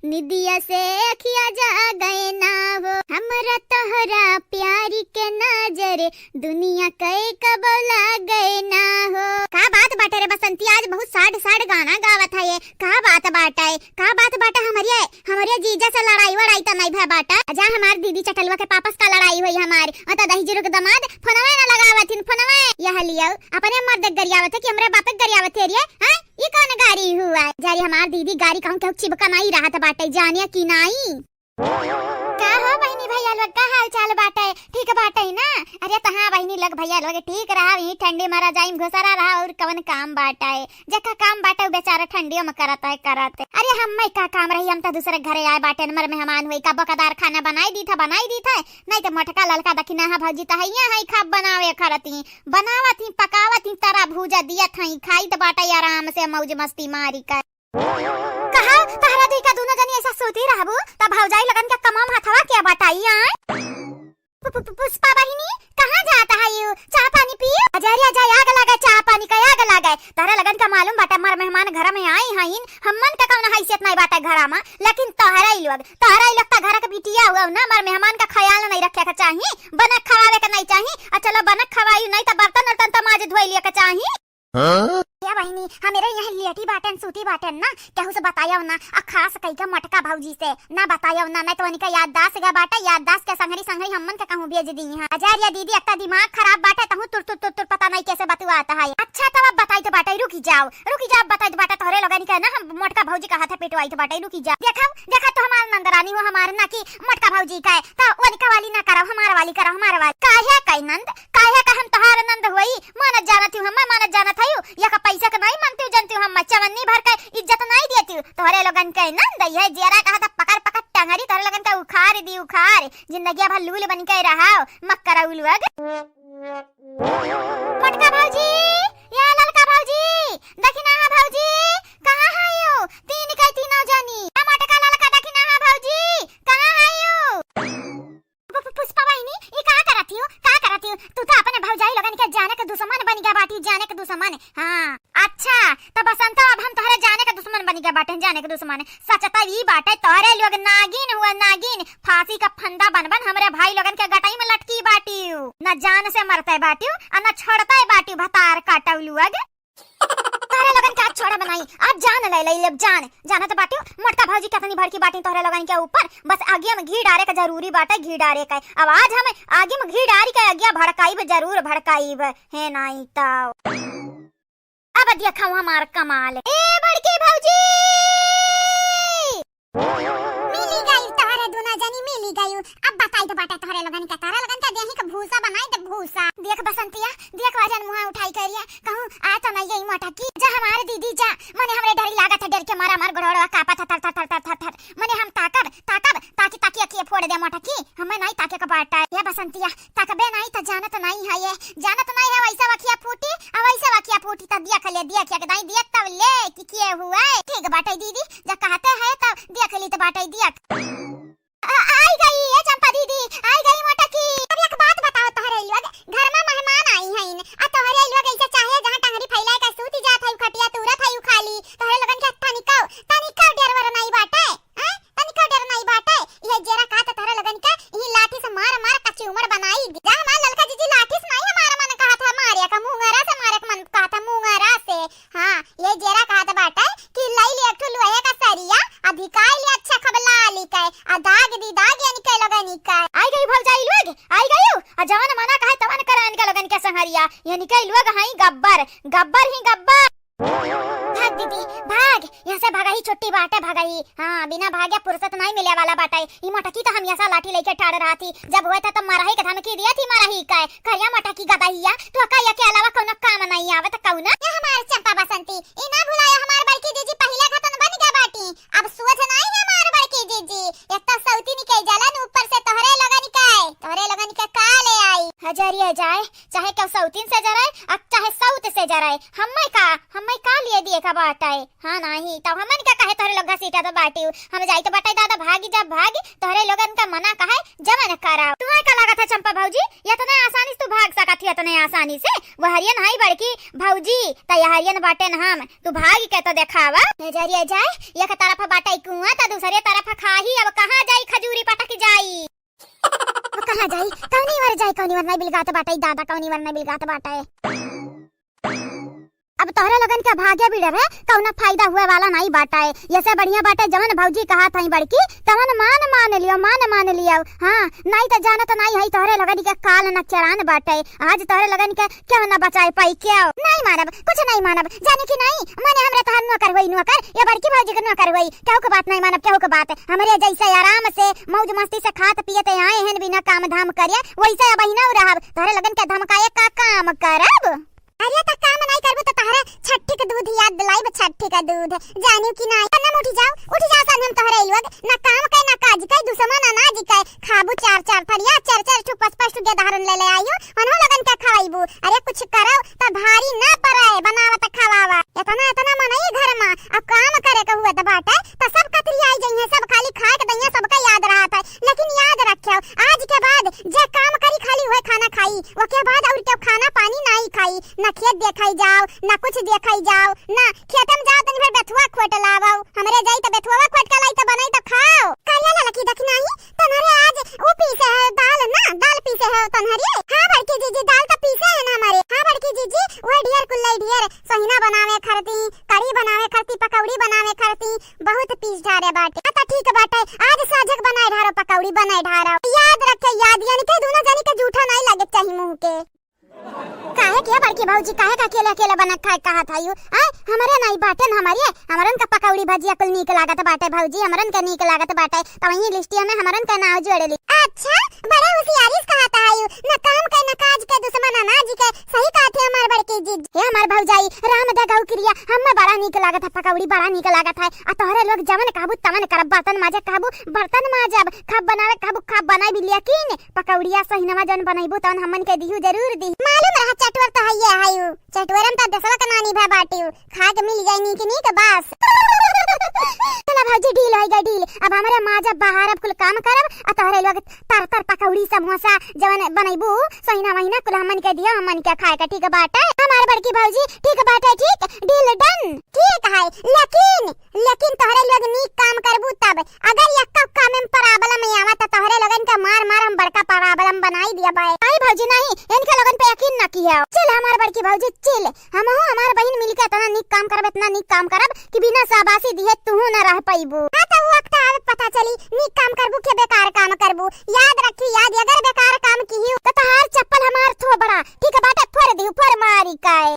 निदिया से अखिया जागे ना हो। हमरा तोहरा प्यारी के नजर दुनिया कई कबो लागे ना हो। का बात बाटे रे बसंती, आज बहुत sad sad गाना गावत है ये। का बात बाटे, का बात बाटे हमरे हमरे जीजा से लड़ाई वड़ाई त नहीं भय बाटा। जा हमार दीदी चटलुआ के पापा से का लड़ाई हुई हमार। और त दहिजरू के दमाद फोनवे न लगावत हिन, फोनवे। यह लियो, अपने मर्द के गरियावत है कि हमरे बाप के गरियावत है रे? हाँ? ई कौन गारी हुआ? जा रे हमार दीदी, गारी कहूँ केहू चिपका नहीं रहत बाटे, जाने कि नहीं? का हो बहिनी भैया लोग, का हाल चाल बाटे? ठीक बाटे ना? अरे त हाँ बहिनी लोग भैया लोग, ठीक रहा, यही ठंडी में रजाई में घुसरा रहा, और कवन काम बाटे? जेका काम बाटे, उ बेचारा ठंडियो में करत है, करत। अरे, हम्मे का काम रही, हम त दूसरे घरे आए बाटे, हमर मेहमान हुई, का बकदार खाना बनाई दी था, बनाई दी था, नहीं त मोटका ललका दखिना है भौजी, त हइया है, खा बनावे खरती, बनावत ही, पकावत ही, तरा भूजा दियत हई, खाइत बाटे आराम से, मौज मस्ती मारी कर। कहा, तहरा दुई का दुनो जनी ऐसा सोती रहबू, त भौजाई लगन के कमाम हथवा के बटाई आए? पु-, पु-, पु-, पुष्पा बहिनी, कहाँ जात हयू? चाह पानी पियो। अजय रे अजय, आग लागे, चाह पानी का आग लागे। तहरा लगन का मालूम बाटे, हमार मेहमान घर में आई हईन, हमन का कौनो हैसियत नहीं बाटे घर में, लेकिन तोहरा ई लोग, तोहरा ई लोग त घर के बिटिया हुआ ना, हमार मेहमान का ख्याल नहीं रखे के चाही, बनक खवावे के नहीं चाही। आ चलो बनक खवाई नहीं त बर्तन उर्तन त माज धोई लिया के चाही। हाँ? ए बहिनी, हमरे यहाँ लेटी बाटेन, सूती बाटेन ना, केहू से बतायव ना, आ खास कई के मोटका भौजी से ना बतायव ना, नहीं तो उनका याददाश्त गा बाटे, याददाश्त के संघरी संघरी हमन के कहूँ भेज दी हैं। अजय रे दीदी, इतना दिमाग खराब बाटे, तहूँ तुर तुर तुर तुर पता नहीं कैसे बतुआत है। अच्छा, तब अब बताइत बाटे, रुकी जाओ, रुकी जाओ, बताइत बाटे, तोहरे लोगन के ना हम मोटका भौजी का हाथे पिटवाइत बाटे, रुकी जाओ। देखो, देखो तो हमार नंदरानी हो, हमार ना कि मोटका भौजी का है, तो उनका वाली ना करो, हमार वाली करो, हमार वाली। काहे कई नंद, काहे का हम तोहार नंद होई? मानत जानत हूँ, हम्मे मानत जानत हूँ। या का पैसा के नहीं मानती हूँ, जानती हूँ, हम्मे चवन्नी भर के इज्जत नहीं देती हूँ। तोहरे लोगन के नंद ये जेरा कहा था, पकड़ पकड़ टंगरी, तोहरे लोगन के उखाड़ दी उखाड़। जिंदगी भर लूल बन के रहो, मक्करऊ लोग। मोटका भौजी, या ला तू तो अपने भौजाई लोगन के जाने के दुश्मन बनि गया बाटी, जाने के दुश्मन। हाँ, अच्छा, तो बसंता, अब हम तोहरे जाने के दुश्मन बनि गया बाटे, जाने के दुश्मन। सच तो ई बाटे, तोहरे लोग नागिन हुआ, नागिन, फांसी का फंदा बन बन हमरे भाई लोगन के गटई में लटकी बाटिउ। न जान से मरते बाटिउ, आ न छोड़ते बाटिउ, भतार काटउ लोग। तोहरे लोगन के आज छोड़ब नाई, आज जान ले ले लेब जान। जानत बाटिउ मोटका भौजी केतनी भड़की बाटी तोहरे लोगन के ऊपर। बस आगिया में घी डारे के जरूरी बाटे, घी डारे के। अब आज हम आगिया में घी डारी के आगिया भड़काइब, जरूर भड़काइब। हे नाई तो अब देखउ हमार कमाल। ए बड़की भौजी, मिली गई तोहरे दुनो जनी, मिली गई। अब बताई तो बाटे तोहरे लोगन के, तोहरे लोगन के देही के भूसा बनाई दे, भूसा। देख बसंतिया, देख वजन मुँह उठाई करिया, कहूँ आ तो नहीं गई मोटकी। जा हमार दीदी जा, मने हमरे डर लागत है, डर के मारा हमार गोड़वा कापत है, थर, थर, थर। मने हम ताकब, ताकब, ताकि, ताकि अखिए फोड़ दे मोटकी, हमें नहीं ताके के बाटा। या बसंतिया, ताकबे नहीं तो जानत नहीं है ये, जानत नहीं है, वैसे वखिया फूटी, आ वैसे वखिया फूटी तो देख ले, देख के दाई देख तब ले कि के हुआ है। ठीक बाटे दीदी, जब कहते हैं तब देख ली तो बाटे देख। आ, आई गई ये चंपा दीदी, आई गई मोटकी। अब एक बात बताओ तोहरे लोग, घर में मेहमान आई हैं, आ तोहरे लोग ऐसे चाहे जहाँ टंगरी फैलाए के सूती जात है, खटिया तूरत है खाली, तोहरे लोगन के तनिको, तनिको डर वर नहीं बाटे। हैं? तनिको डर नाई बाटे। इहे जेरा कहा त तोहरा लोगन के इही लाठी से मार मार कचूमर बनाई। जा हमार ललका जीजी लाठी से नाई हमार मन कहा था मारे का, मुंगरा से मारे का मन कहा था, मुंगरा से। हाँ, ये जेरा कहा था बाटे कि लई ले एक ठो लोहे का सरिया, अधिकाई ले अच्छा खबला ली के, आ दाग दी दाग यानी के लोगन के। आई गई भौजाई लोग, आई गई। आ जवन मना कहे तवन करान के लोगन के संहरिया, यानी के लोग हई गब्बर, गब्बर ही गब्बर। भाग दीदी, भाग, यहाँ से भागही छुट्टी बाटे, भागही। हाँ, बिना भागे फुर्सत नहीं मिले वाला बाटे। ई मोटकी तो हमेशा लाठी लेके ठाड़ रहा थी, जब हुए था तो मरही के धमकी दिया थी, मरही के। करिया मोटकी गदहिया, तो का ये के अलावा कौनो काम नहीं आवे तो कौनो? ये हमार चंपा बसंती, ई ना भुलाया हमार बड़की जीजी पहले खतन बन गया बाटी, अब सोच नहीं है हमार बड़की जीजी। एक तो सौती निकल जालन, ऊपर से तोहरे लोगन के, तोहरे लोगन के का ले आई? हजारिया जाए, चाहे केहू सौतीन से जराए, आ चाहे सौत से जराए, हम्मे का, हम्मे का लिए दिए का बाटे? हाँ नाही, तब हमन का कहे तोहरे लोग घसीटा तो बाटिउ, हम जाई तो बाटे दादा भागी जा भागी, तोहरे लोगन का मना कहे जवन कराओ। तुम्हें का लागत है चंपा भौजी, इतने आसानी से तू भाग सकत ही, इतने आसानी से? वहरियन हई बड़की भौजी, त यहरियन बाटे न हम, तू भाग के तो देखावा। नजरिया जाए, एक तरफ बाटे कुआं त दूसरे तरफ खाही, अब कहाँ जाई खजूरी पटक जाई। अब कहाँ जाई? कौनी वर जाई? कौनी वर नहीं बिलगात बाटे दादा, कौनी वर नहीं बिलगात बाटे। अब तोहरे लोगन के भागे बिड़े रहे, कौनो फायदा हुए वाला नहीं बाटे। ये से बढ़िया बाटे जवन भौजी कहा था बड़की, तवन मान मान लियो, मान मान लियो। हाँ, नहीं तो जानत नहीं है तोहरे लोगन के काल न चरान बाटे। आज तोहरे लोगन के केहू ना बचाए पाई, केहू। नहीं मानब, कुछ नहीं मानब, जाने की नहीं, मने हमरे तोहर नौकर होई, नौकर, ये बड़की भौजी के नौकर होई, केहू के बात नहीं मानब, केहू के बात। हमरे जैसे आराम से, मौज मस्ती से खात पियत आए हैं, बिना काम धाम करे, वैसे अब ही ना रहब, तोहरे लोगन के धमकाए का काम करब? अरे त काम नहीं करबू तो तोहरे छठी के दूध याद दिलाइब, छठी का दूध, जानियो कि नहीं? ना उठ जाओ, उठ जाओ सन हम तोहरे लोग, ना काम के, ना काज के, दुश्मन अनाज के, खाबू चार चार थरिया, चार चार ठो पाँच पाँच ठो गेदहरन ले ले आइयो, उन्हों लोगन के खवाइबू। अरे कुछ करो त भारी ना पड़े, बनावत खवावा। इतना, इतना मनई घर में, अब काम करे के हुआ त बाटे, त सब कतरी आई जइहें, सब खाली खाए के दइहें, सबका याद रहत है। लेकिन याद रखियो, आज के बाद जे काम करी खाली उहे खाना खाई, ओके बाद और केहू खाना पानी नाई खाई, ना खेत देखाई जाओ, ना कुछ देखाई जाओ, ना खेते में जाओ, तनी भर बेथुआ खोट लावो। हमरे जाई त बेथुआ खोट के लाई त बनाई त खाओ। काया ललकी देखी नाही, तन्हरे आज ऊ पीसे है दाल ना, दाल पीसे है तन्हरे। हाँ बड़की जीजी, दाल त पीसे है ना हमारे। हाँ बड़की जीजी, वह ढेर कुल्लई ढेर, सोहिना बनावे खरती, कढ़ी बनावे खरती, पकौड़ी बनावे खरती, बहुत पीस ढारे बाटे। हाँ त ठीक बाटे, आज साझक बनाए ढारो, पकौड़ी बनाए ढारो। याद रखे, याद, यानी के दोनों जनी के जूठा नहीं लगे चाही मुंह के। काहे के बड़की भौजी, काहे का अकेले अकेले बना खाए कहा था यू? आय, हमरे नहीं बाटे न हमारे, हमरन का पकौड़ी भजिया कुल नीक लागत बाटे भौजी, हमरन के नीक लागत बाटे, त वहीं लिस्टिया में हमरन का नाव जोड़ ली। अच्छा, बड़े होशियारी से कहा था यू, न काम के, न काज के, दुश्मन अनाज के, सही कहा थे हमार बड़की जीजी। हे हमार भौजाई, राम दे गौ क्रिया, हम्मे बड़ा नीक लागत है पकौड़ी, बड़ा नीक लागत है। आ तोहरे लोग जवन कहबू तवन करब, बर्तन माजे कहबू बर्तन माजब, खब बनावे कहबू खब बनाई भी, लेकिन पकौड़िया सहिनवा जवन बनैबू तवन हमन के दिहू जरूर दी। मालूम रहा चटवर तो हइये है उ, चटवरम त देसवा के नानी भा बाटी उ, खा के मिल जाए नीक नीक बस। चला भौजी, deal होइ गए, deal। अब हमरे माँ जब बाहर अब कुल काम करब, आ तोहरे लोग तर तर पकौड़ी समोसा जवन बनैबू, सहीना महीना कुल हमन के दियो, हमन के खाए के, ठीक बाटे? हमार बड़की भौजी, ठीक बाटे, ठीक, deal done। ठीक है, लेकिन, लेकिन तोहरे लोग नीक काम करबू तब, अगर यक्का काम में problem आवा त तोहरे लोगन के मार मार हम बड़का problem बनाई दिया बाए। नहीं भौजी नहीं, इनके लोगन पे यकीन न किया। चल हमार बड़की भौजी, चल। हमहू हमार बहिन मिलके एतना नीक काम करब, एतना नीक काम करब कि बिना शाबाशी दिहे तुहू न रह पइबू। हाँ, त उ वक्त आवे पता चली, नीक काम करबू के बेकार काम करबू। याद रखी, याद, अगर बेकार काम किहियो, त तोहार चप्पल हमार थोबड़ा, ठीक बाटे, फोर दिहु, फोर मारी काए।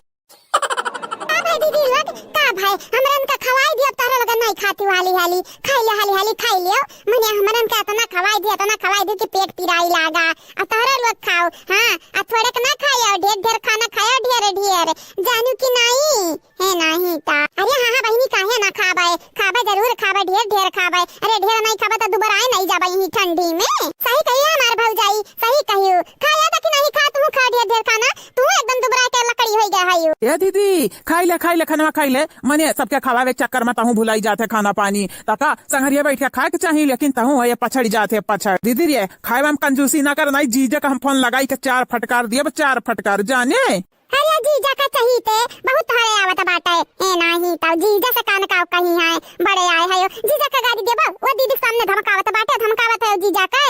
का भाई दीदी लोग, का भाई, हमरन का खवाई दियो, तोहरा लोगन नहीं खाती हाली हाली, खाई ले हाली हाली, खाई लियो। मने हमरन का एतना खवाई दियो, एतना खवाई दियो कि पेट पिराई लागा। आ तोहरा लोग खाओ, हाँ, आ थोड़े के ना खायो, ढेर ढेर खाना खायो, ढेर ढेर, जानू कि नहीं? हे नहीं ता। अरे हाँ हाँ बहिनी, काहे ना खाबे, खाबे जरूर खाबे, ढेर ढेर खाबे। अरे ढेर नहीं खाबे तो दुबराए नहीं जाबे यही ठंडी में। सही कहियो हमार भौजाई, सही कहियो। खाया था कि नहीं खा, तू खा ढेर ढेर खाना, तू एकदम दुबरा के लकड़ी होइ गया है यू। ए दीदी, खाई ले, खाई ले, खाना खाई ले। मने सबके खवावे के चक्कर में तहूँ भुलाई जात है खाना पानी। तका संगरिया बैठ के खाए के चाही, लेकिन तहूँ है पछड़ जात है, पछड़। दीदी रे, खाए में हम कंजूसी ना कर, नहीं जीजा का हम फोन लगाई के चार फटकार दिए, चार फटकार जाने। अरे जीजा का चहीते बहुत हरे आवत बाटे। ए नाही त जीजा से कान का कहीं है, बड़े आए है यो। जीजा का गाड़ी देबो, वो दीदी के सामने धमकावत बाटे, धमकावत है जीजा के।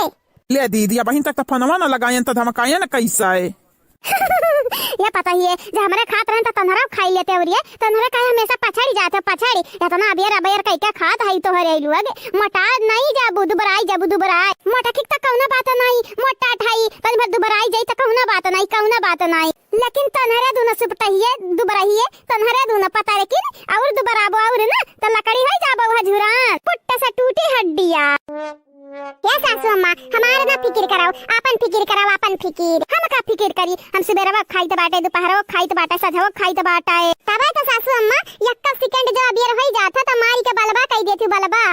ले दीदी, अबहिन तक त फोनवा न लगायन त धमकायन कैसा है? ये पता ही है, जे हमरे खात रहन त तन्हरा खाई लेते और ये तन्हरा काहे हमेशा पछड़ी जाते, पछड़ी। इतना अबेर अबेर कई के खात है तोहरे लोग, मोटा नहीं जाबू, दुबराई जाबू, दुबराई। मोटा ठीक त कौनो बात नहीं, मोटा ठाई, तन भर दुबराई जाई त कौनो बात नहीं, कौनो बात नहीं। लेकिन तन्हरे दूनो सुपटहिए, दुबरहिए, तन्हरे दूनो पता, लेकिन और दुबराबो और ना, त लकड़ी होइ जाबो हजूरान, पुट्ट से टूटी हड्डिया। हे सासू अम्मा, हमार ना फिकिर कराओ, आपन फिकिर कराओ, आपन फिकिर। हम का फिकिर करी? हम सुबेरवा खाइत बाटे, दुपहरवा खाइत बाटे, सझवा खाइत बाटे। तबे त सासू अम्मा, यक्का सेकंड जो अबियर होइ जात ह, त मारी के बलबा कई देती बलबा।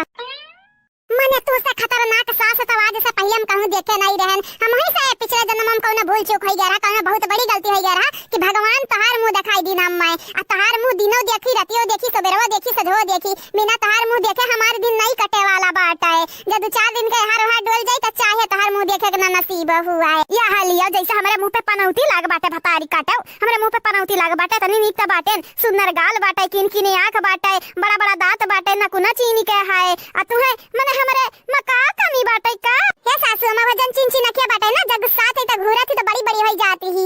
मने तू से खतरनाक सास तो आज से पहिले हम कहूँ देखे नहीं रहन। हम ही से पिछले जन्म में कौनो भूल चूक होइ गया रहा, कौनो बहुत बड़ी गलती होइ गया रहा कि भगवान तोहार मुँह देखाई दीन हम मैं। आ तोहार मुँह दिनो देखी, रतियो देखी, सबेरवा देखी, सझवो देखी, बिना तोहार मुँह देखे हमार दिन नहीं कटे वाला बाटे। जब दो चार दिन के हर वहाँ डोल जाई त चाहे तोहार मुँह देखे के ना नसीब हुआ है। यह लियो जैसे हमरे मुँह पे पनौती लाग बाटे भतारी काटो, हमरे मुँह पे पनौती लाग बाटे, तनी नीक त बाटे, सुंदर गाल बाटे, किन किने आँख बाटे, बड़ा बड़ा दाँत बाटे, नकुना चीनी के है। आ तुहे मने हमरे में का कमी बाटे का? हे सासू अम्मा, वजन चिन चिन नकिया बाटे ना, जब गुस्सात है त घूरत ही त बड़ी बड़ी होइ जाती ही।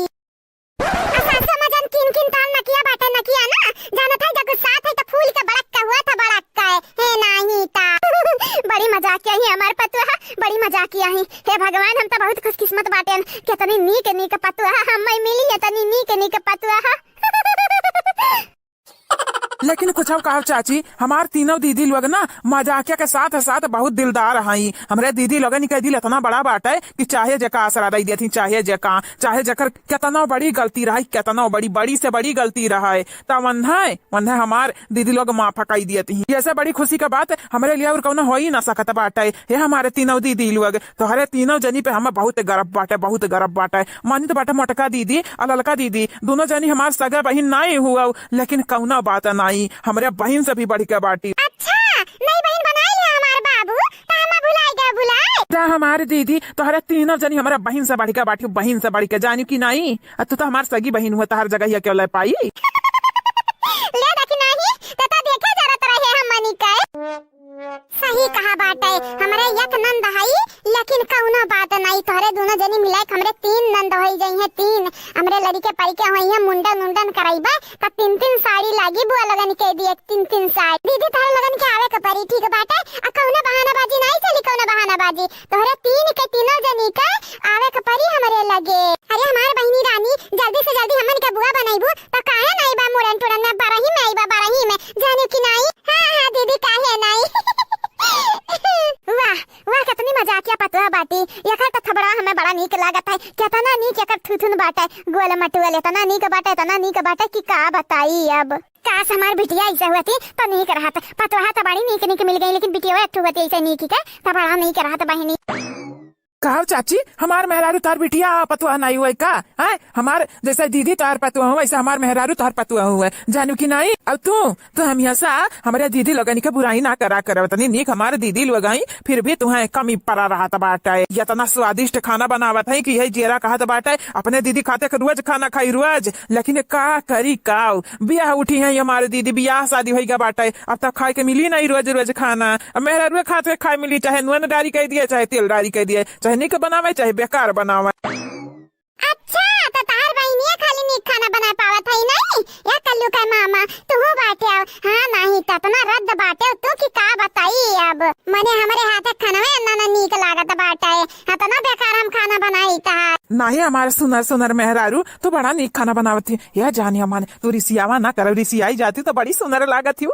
आ सासू अम्मा जन किन किन ताल नकिया बाटे नकिया ना, जानत है जब गुस्सात है त फूल के बड़क का हुआ था बड़क का है, हे नाही ता। बड़ी मजाकिया ही हमार पतुआ, बड़ी मजाकिया ही। हे भगवान, हम त बहुत खुशकिस्मत बाटेन, कितनी नीक नीक पतुआ हमें मिली, इतनी नीक नीक पतुआ। लेकिन कुछ अब कहो चाची, हमार तीनों दीदी लोग ना मजाकिया के साथ साथ बहुत दिलदार हई। हमरे दीदी लोगन के दिल इतना बड़ा बाटे कि चाहे जेका आसरा दई देती, चाहे जेका, चाहे जेकर केतनो बड़ी गलती रहे, केतनो बड़ी, बड़ी से बड़ी गलती रहे, त वन्हे, वन्हे हमार दीदी लोग माफ कई देती। ऐसे बड़ी खुशी के बात हमरे लिए और कौनो हो ही ना सकत बाटे। हे हमारे तीनों दीदी लोग, तोहरे तीनों जनी पे हमें बहुत गर्व बाटे, बहुत गर्व बाटे। मानित बाटे मोटका दीदी आ ललका दीदी, दोनों जनी हमार सगे बहिन नाई हुआ, लेकिन कौनो बात नाई, हमरे बहिन से भी बढ़ के बाटी। अच्छा, नई बहिन बनाई लिया हमार बाबू, त हम भुलाई गए भुलाई। जा हमार दीदी, तोहरे तीनों जनी हमरे बहिन से बढ़ के बाटी, बहिन से बढ़ के, जानी कि नाई? आ तू तो हमार सगी बहिन हुआ, तोहर जगह ही अकेले पाई। ले देखी नाही, त त देखे जरूरत रहे हमनी के। सही कहा बाटे, हमरे एक नंद हई, लेकिन कौनो बात नाई, तोहरे दोनों जनी मिलाए के हमरे तीन नंद होई जइहे, तीन। हमरे लड़िके परिके होइहे, मुंडन उंडन करइबे, त तीन तीन साड़ी लागी बुआ लोगन के दिए, तीन तीन साड़ी। दीदी, तोहरे लोगन के आवे के परी, ठीक बाटे? आ कौनो बहानाबाजी नाई चली, कौनो बहानाबाजी। तोहरे तीन के तीनों जनी के आवे के परी हमरे लगे। अरे हमार बहिनी रानी, जल्दी से जल्दी हमन के बुआ बनइबू, त काहे नाई बा मुड़न टुड़न में, बरही में आइबा, बरही में, जाने कि नाई? हाँ, हाँ, दीदी, काहे नाई? वाह, वाह, कितनी मजाकिया पतुआ बाटी। एकर त थबड़ा हमें बड़ा नीक लागत है। कितना नीक एकर थुथुन बाटे, गोल मटोल, इतना नीक बाटे, इतना नीक बाटे कि का बताई अब। काश हमार बिटिया ऐसे होती त नीक रहत। पतुआ त बड़ी नीक नीक मिल गई, लेकिन बिटिया एक ठो होती ऐसे नीक के, त बड़ा नीक रहत बहिनी। का हो चाची, हमार मेहरारू तोहार बिटिया पतुआ नाई हुए का? हैं? हमार जैसे दीदी तोहार पतुआ हुए, वैसे हमार मेहरारू तोहार पतुआ हुए, जानू कि नाई? अब तू, तू हमेशा हमरे दीदी लोगन के बुराई ना करा करव, तनी नीक हमार दीदी लोग हई, फिर भी तुहें कमी पड़ा रहत बाटे। इतना स्वादिष्ट खाना बनावत हई कि यही जियरा कहत बाटे, अपने दीदी खाते के रोज खाना खाई, रोज। लेकिन का करी, काऊ बियाह उठी है हमार दीदी, बियाह शादी होई गा बाटे, अब तक खाए के मिली नहीं रोज रोज खाना। अब मेहरारुए खात के खाए मिली, चाहे नून डारी कह दिए, चाहे तेल डारी कह दिए, चाहे नीक बनावे, चाहे बेकार बनावे। अच्छा, तो तहार बहिनिया खाली नीक खाना बनाए पावत है नहीं? या कल्लू का मामा, तू बाटे आओ। हाँ, नहीं तो इतना रद्द बाटे तू कि का बताई अब। मने हमरे हाथे खाना में ना, ना नीक लागत बाटे, इतना बेकार हम खाना बनाई तहार। नहीं, हमारे सुनर सुनर मेहरारू, तू बड़ा नीक खाना बनावत ही। या जानिया मान, तू रिसियावा ना करो, रिसियाई जाती तो बड़ी सुनर लागत ही।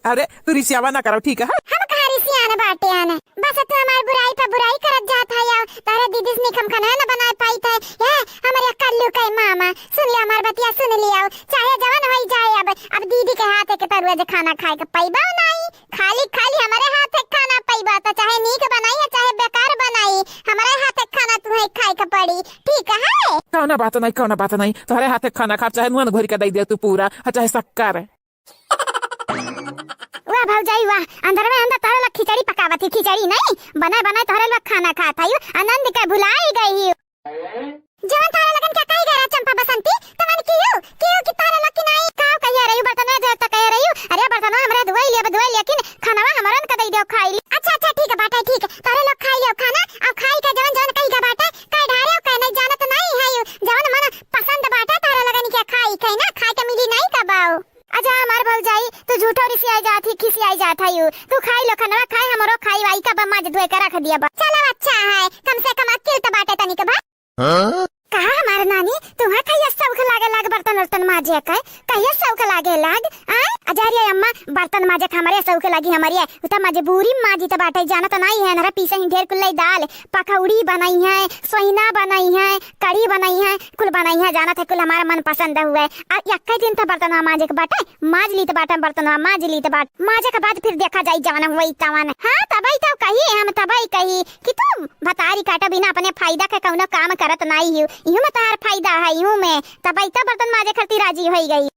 अरे, तू रिसियावा ना करो, ठीक है? हम कहाँ रिसियान बाटे आने? बस तू हमार बुराई पे बुराई करत जात है, आओ। तारे दीदी से नीक हम खाना ना बनाए पाई थे। ये हमरे कल्लू के मामा, सुन लिया हमार बतिया, सुन लिया। चाहे जवन होई जाए, अब, अब दीदी के हाथ के तरुआ जे खाना खाए के पैबा नहीं। खाली, खाली हमरे हाथ के खाना पैबा, तो चाहे नीक बनाई या चाहे बेकार बनाई, हमरे हाथ के खाना तुहे खाए के पड़ी, ठीक है? कौनो बात नहीं, कौनो बात नहीं, तोहरे हाथ के खाना खा, चाहे नून घोर के दे दे तू पूरा, और चाहे शक्कर। वाह भौजाई वाह, अंदर में अंदर तोहरे लोग खिचड़ी पकावत ही, खिचड़ी नहीं, बनाए बनाए तोहरे लोग खाना खात है, आनंद के भुलाई गई ही। जवन तोहरे लोगन के कही गए रहा चंपा बसंती, तवन कियो, कियो कि तोहरे लोग की नाई, काव कहिए रही, बर्तन में धोए तो कहे रही, अरे बर्तन हमरे धोई लिया, धोई लिया, लेकिन खानवा हमरन का दे दियो खाई ली। अच्छा, अच्छा, ठीक है बाटे, ठीक है, तोहरे लोग खाई लियो खाना, अब खाई के जवन जवन कही गए बाटे, कह ढारे, कह नहीं जानत नहीं है यू, जवन मन पसंद बाटे तोहरे लोगन के खाई, कही ना, खाए के मिली नहीं कबाऊ। अच्छा हमार भौजाई, तू झूठो रिसियाई जात ही, खिसियाई जात है यू। तू खाई लो खनवा, खाई हमरो खाई वाई का बा, माज धोए के रख दिया बा। चलो अच्छा है, कम से कम अक्किल तो बाटे तनिक बा। हाँ? कहा हमार नानी, तुहा कहिया शौक लागे लाग बर्तन उर्तन माजे के? कहिया शौक लागे लाग? आय? अजारिया अम्मा, बर्तन माजे के हमरे शौक लागी हमरे, उ त मजबूरी माजी त बाटे, जानत नाई है, नरा पीसे ही ढेर कुल्लई दाल, पकौड़ी बनाई है, सोइना बनाई है, कढ़ी बनाई है, कुल बनाई है, जानत है कुल हमारा मन पसंद हुए। आ यक्के दिन त बर्तनवा माजे के बाटे, माज लीत बाटे बर्तनवा, माज लीत बाट, माजे के बाद फिर देखा जाई जवन हुई तवन। हाँ, तबई तो कही, हम तबई कही कि तू भतारी काटे बिना अपने फायदा के कौनो काम करत नाई हियो, इहू में तहार फायदा है, इहू में। तबई तो बर्तन माजे खातिर राजी होई गई।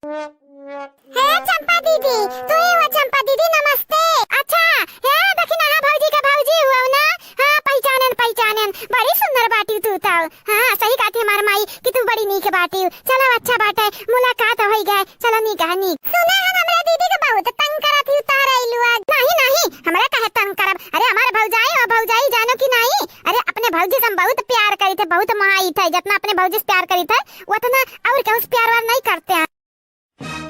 हे चंपा दीदी, तू ही हो चंपा दीदी, नमस्ते। अच्छा, हे दखिनहा भौजी के भौजी हुआ ना? हाँ, पहिचानन, पहिचानन। बड़ी सुंदर बाटी तू तो। हाँ, सही कहती हमार माई कि तू बड़ी नीक बाटी। चलो, अच्छा बाटे, मुलाकात होई गए। चलो, नीक है, नीक। सुना है, हमरा दीदी के बहुत तंग करत ही उतार आइलू आज। नहीं, नहीं, हमरा काहे तंग करब? अरे, हमार भौजाई और भौजाई जानो कि नहीं? अरे, अपने भौजी से हम बहुत प्यार करी थे, बहुत मोहाई थे। जितना अपने भौजी से प्यार करी थे, उतना और केहू से प्यार व्यार नहीं करते हैं।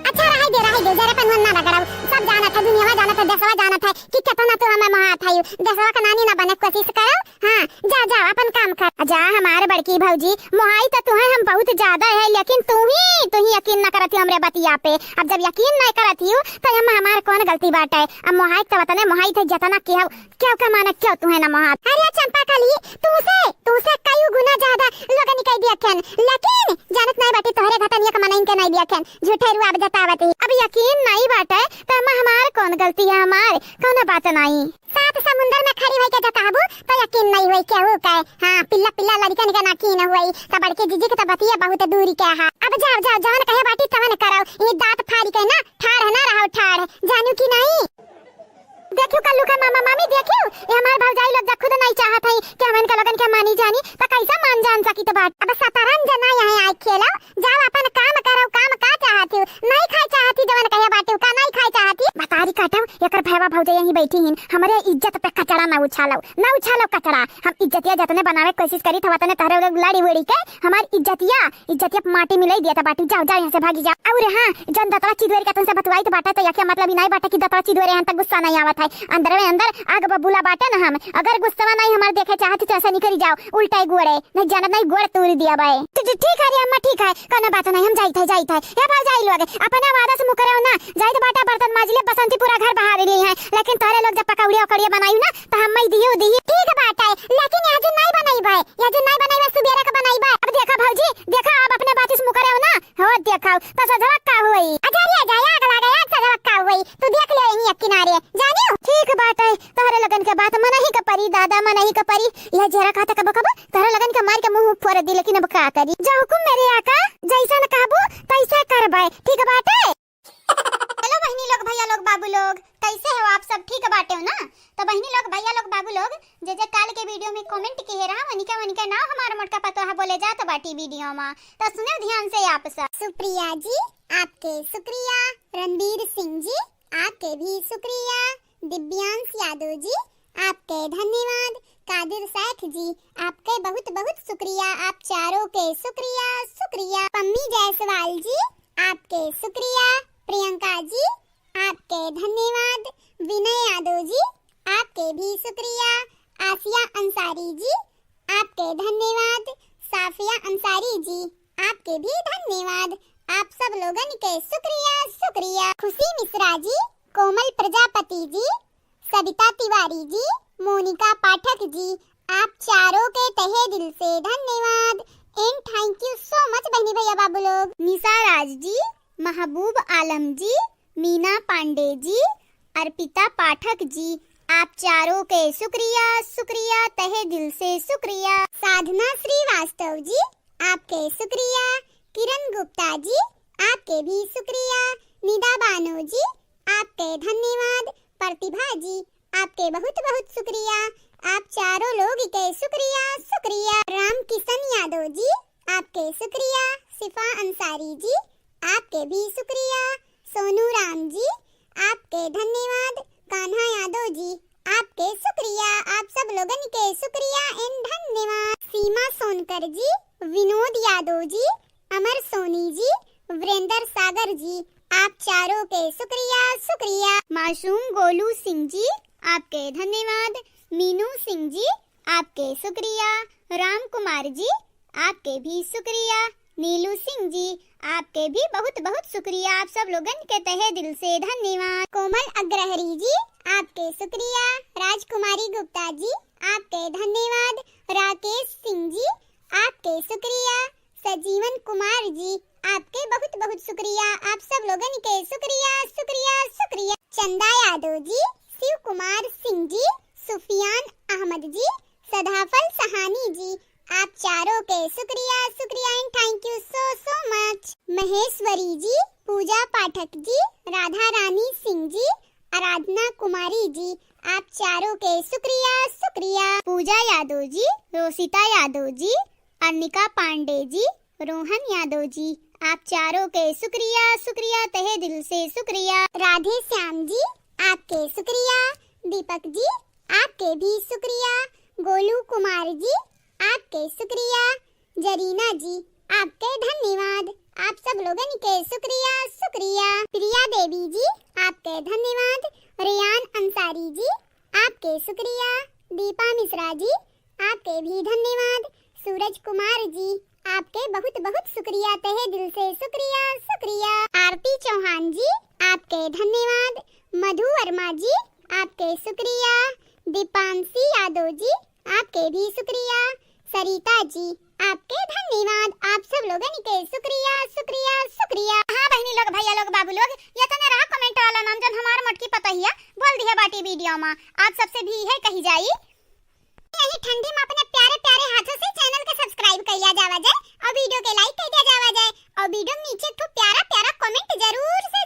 अच्छा, रहाई दे, रहाई दे, जरा पनुआ ना रगड़ाऊ। सब जानत है, दुनियावा जानत है, देशवा जानत है कि कितना तू हमें मोहात है। देशवा का नानी ना बने कोशिश करो। हाँ, जा, जा, अपन काम कर। जा, हमारे बड़की भौजी, मोहाई तो तुहे हम बहुत ज्यादा है, लेकिन तू ही, तू ही यकीन ना करत ही हमरे बतिया पे। अब जब यकीन नहीं करत ही, तो हम, हमार कौन गलती बाटे? अब मोहाई तो वतने मोहाई थे, जितना कि हम क्यों का माने, क्यों तुहे ना मोहात? अरे चंपा कली, तू से, तू से कई गुना ज्यादा लोगन के दिया खेन, लेकिन जानत नहीं बाटी तोहरे घटनिया का मनइन के नहीं दिया खेन। झूठे रुआब जतावत ही। अब यकीन नहीं बाटे, त एमा हमार कौन गलती है? हमार कौनो बात नहीं। सात समुंदर में खड़ी होई के जताबू, तो यकीन नहीं होई केहू के। हाँ, पिल्ला पिल्ला लड़कन के ना कीन होई, त बड़के जीजी के त बतिया बहुत दूरी के है। अब जाओ, जाओ, जवन कहे बाटी तवन करो। ये दांत फाड़ी के ना ठाढ़ ना रहो, ठाढ़, जानू कि नहीं? देखियो कल्लू के मामा मामी, देखियो, ये हमार भौजाई लोग जा खुद नहीं चाहत है कि हम इनका लोगन के मानी जानी, तो कैसा मान जान सकी तो बात। अब शतरंज ना यहाँ आए खेलो, जाओ अपन काम करो, काम का चाहती हूँ, नहीं खाए चाहती जवन कहे बाटी का नहीं खाए चाहती। बतारी काटो, एकर भैया भौजाई यहीं बैठी हिन, हमरे इज्जत पे कचड़ा ना उछालो, ना उछालो कचड़ा। हम इज्जतिया जतने बनावे के कोशिश करी था, वतने तहरे लोग लड़ी उड़ी के हमार इज्जतिया इज्जतिया माटी मिलाई दिया था बाटी, जाओ, जाओ यहाँ से, भागी जाओ। और हाँ, जन दतवा चिदुएरी का तुमसे बतवाई तो बाटा, तो यके मतलब ही नहीं बाटा कि दतवा चिदुएरी हैं, तक गुस्सा नहीं आवत है। अंदर में अंदर आग बबूला बाटे ना हम। अगर गुस्सा नहीं हमारे देखे चाहती तो ऐसे निकल जाओ, उल्टा ही गोड़े, नहीं जानत नहीं गोड़ तोड़ दिया बाए। तो, तो ठीक है रे अम्मा, ठीक है, कोनो बात नहीं, हम जाइत है, जाइत है। या भौजाई लोग, अपना वादा से मुकरे हो ना, जाइत बाटा बर्तन माज ले, बसंती पूरा घर बहार ली है, लेकिन तोरे लोग जब पकौड़िया उकौड़िया बनाई ना, तो हम मई दियो दी। ठीक बाटे, लेकिन आज नहीं बनाई भाई, या जो नहीं बनाई बा, सुबेरे का बनाई बा। अब देखा भौजी, देखा, अब अपने बात से मुकरे हो ना। हो देखा, तो सजवा का हुई? अजारी आ जाए, आग लागे, आग सजवा का हुई? तू देख ले यहीं एक किनारे, जानियो? ठीक बात है, तोहरे लोगन के बात मनही के परी। ज्यादा मनही का परी, यह जेरा कहता कबो कबो, तोहरा लगन के मार के मुंह फोड़ दी, लेकिन अब का करी? जा हुकुम मेरे आका, जैसा न कहबू, तैसा करबै, ठीक बाटे? Hello बहिनी लोग, भैया लोग, बाबू लोग, कैसे हो आप सब? ठीक बाटे हो ना? तो बहिनी लोग, भैया लोग, बाबू लोग, जे जे काल के video में comment किहे रहा, वनिका वनिका नाव हमार मोटका पतोहा बोले जात बाटी video में, तो सुने ध्यान से आप सब। सुप्रिया जी, आपके शुक्रिया। रणबीर सिंह जी, आपके भी शुक्रिया। दिव्यांश यादव जी, आपके धन्यवाद। कादिर शेख जी, आपके बहुत बहुत शुक्रिया, आप चारों के शुक्रिया, शुक्रिया। पम्मी जायसवाल जी, आपके शुक्रिया। प्रियंका जी, आपके धन्यवाद। विनय यादव जी, आपके भी शुक्रिया। आसिया अंसारी जी, आपके धन्यवाद। साफिया अंसारी जी, आपके भी धन्यवाद। आप सब लोगन के शुक्रिया, शुक्रिया। खुशी मिश्रा जी, कोमल प्रजापति जी, सविता तिवारी जी, मोनिका पाठक जी, आप चारों के तहे दिल से धन्यवाद and thank you so much बहिनी भैया बाबू लोग। निशा राज जी, महबूब आलम जी, मीना पांडे जी, अर्पिता पाठक जी, आप चारों के शुक्रिया, शुक्रिया, तहे दिल से शुक्रिया। साधना श्रीवास्तव जी, आपके शुक्रिया। किरण गुप्ता जी, आपके भी शुक्रिया। निदा बानो जी, आपके धन्यवाद। प्रतिभा जी, आपके बहुत बहुत शुक्रिया। आप चारों लोग के शुक्रिया, शुक्रिया। राम किशन यादव जी, आपके शुक्रिया। शिफा अंसारी जी, आपके भी शुक्रिया। सोनू राम जी, आपके धन्यवाद। कान्हा यादव जी, आपके शुक्रिया। आप सब लोगन के शुक्रिया and धन्यवाद। सीमा सोनकर जी, विनोद यादव जी, अमर सोनी जी, वीरेंद्र सागर जी, आप चारों के शुक्रिया, शुक्रिया। मासूम गोलू सिंह जी, आपके धन्यवाद। मीनू सिंह जी, आपके शुक्रिया। राम कुमार जी, आपके भी शुक्रिया। नीलू सिंह जी, आपके भी बहुत बहुत शुक्रिया, आप सब लोगन के तहे दिल से धन्यवाद। कोमल अग्रहरी जी, आपके शुक्रिया। राजकुमारी गुप्ता जी, आपके धन्यवाद। राकेश सिंह जी, आपके शुक्रिया। सजीवन कुमार जी, आपके बहुत बहुत शुक्रिया, आप सब लोगन के शुक्रिया, शुक्रिया, शुक्रिया। चंदा यादव जी, शिव कुमार सिंह जी, सुफियान अहमद जी, सदाफल सहानी जी, आप चारों के शुक्रिया, शुक्रिया and thank you so so much। महेश्वरी जी, पूजा पाठक जी, राधा रानी सिंह जी, आराधना कुमारी जी, आप चारों के शुक्रिया, शुक्रिया। पूजा यादव जी, रोशिता यादव जी, अनिका पांडे जी, रोहन यादव जी, आप चारों के शुक्रिया, शुक्रिया, तहे दिल से शुक्रिया। राधे श्याम जी, आपके शुक्रिया। दीपक जी, आपके भी शुक्रिया। गोलू कुमार जी, आपके शुक्रिया। जरीना जी, आपके धन्यवाद, आप सब लोगन के शुक्रिया, शुक्रिया। प्रिया देवी जी, आपके धन्यवाद। रेयान अंसारी जी, आपके शुक्रिया। दीपा मिश्रा जी, आपके भी धन्यवाद। सूरज कुमार जी, आपके बहुत बहुत शुक्रिया, तहे दिल से शुक्रिया, शुक्रिया। आरती चौहान जी, आपके धन्यवाद। मधु वर्मा जी, आपके शुक्रिया। दीपांशी यादव जी, आपके भी शुक्रिया। सरिता जी, आपके धन्यवाद, आप सब लोगन के शुक्रिया, शुक्रिया, शुक्रिया। हाँ बहिनी लोग, भैया लोग, बाबू लोग, ये तने रहा comment वाला नाम, जौन हमार मोटकी पतोहिया बोल दिहे बाटी video में। आप सबसे भी है कही जाई, यही ठंडी में अपने प्यारे प्यारे हाथों से channel के subscribe कइला जावा जाए और video के like कइ दिया जावा जाए और video में नीचे एक ठो प्यारा प्यारा comment जरूर से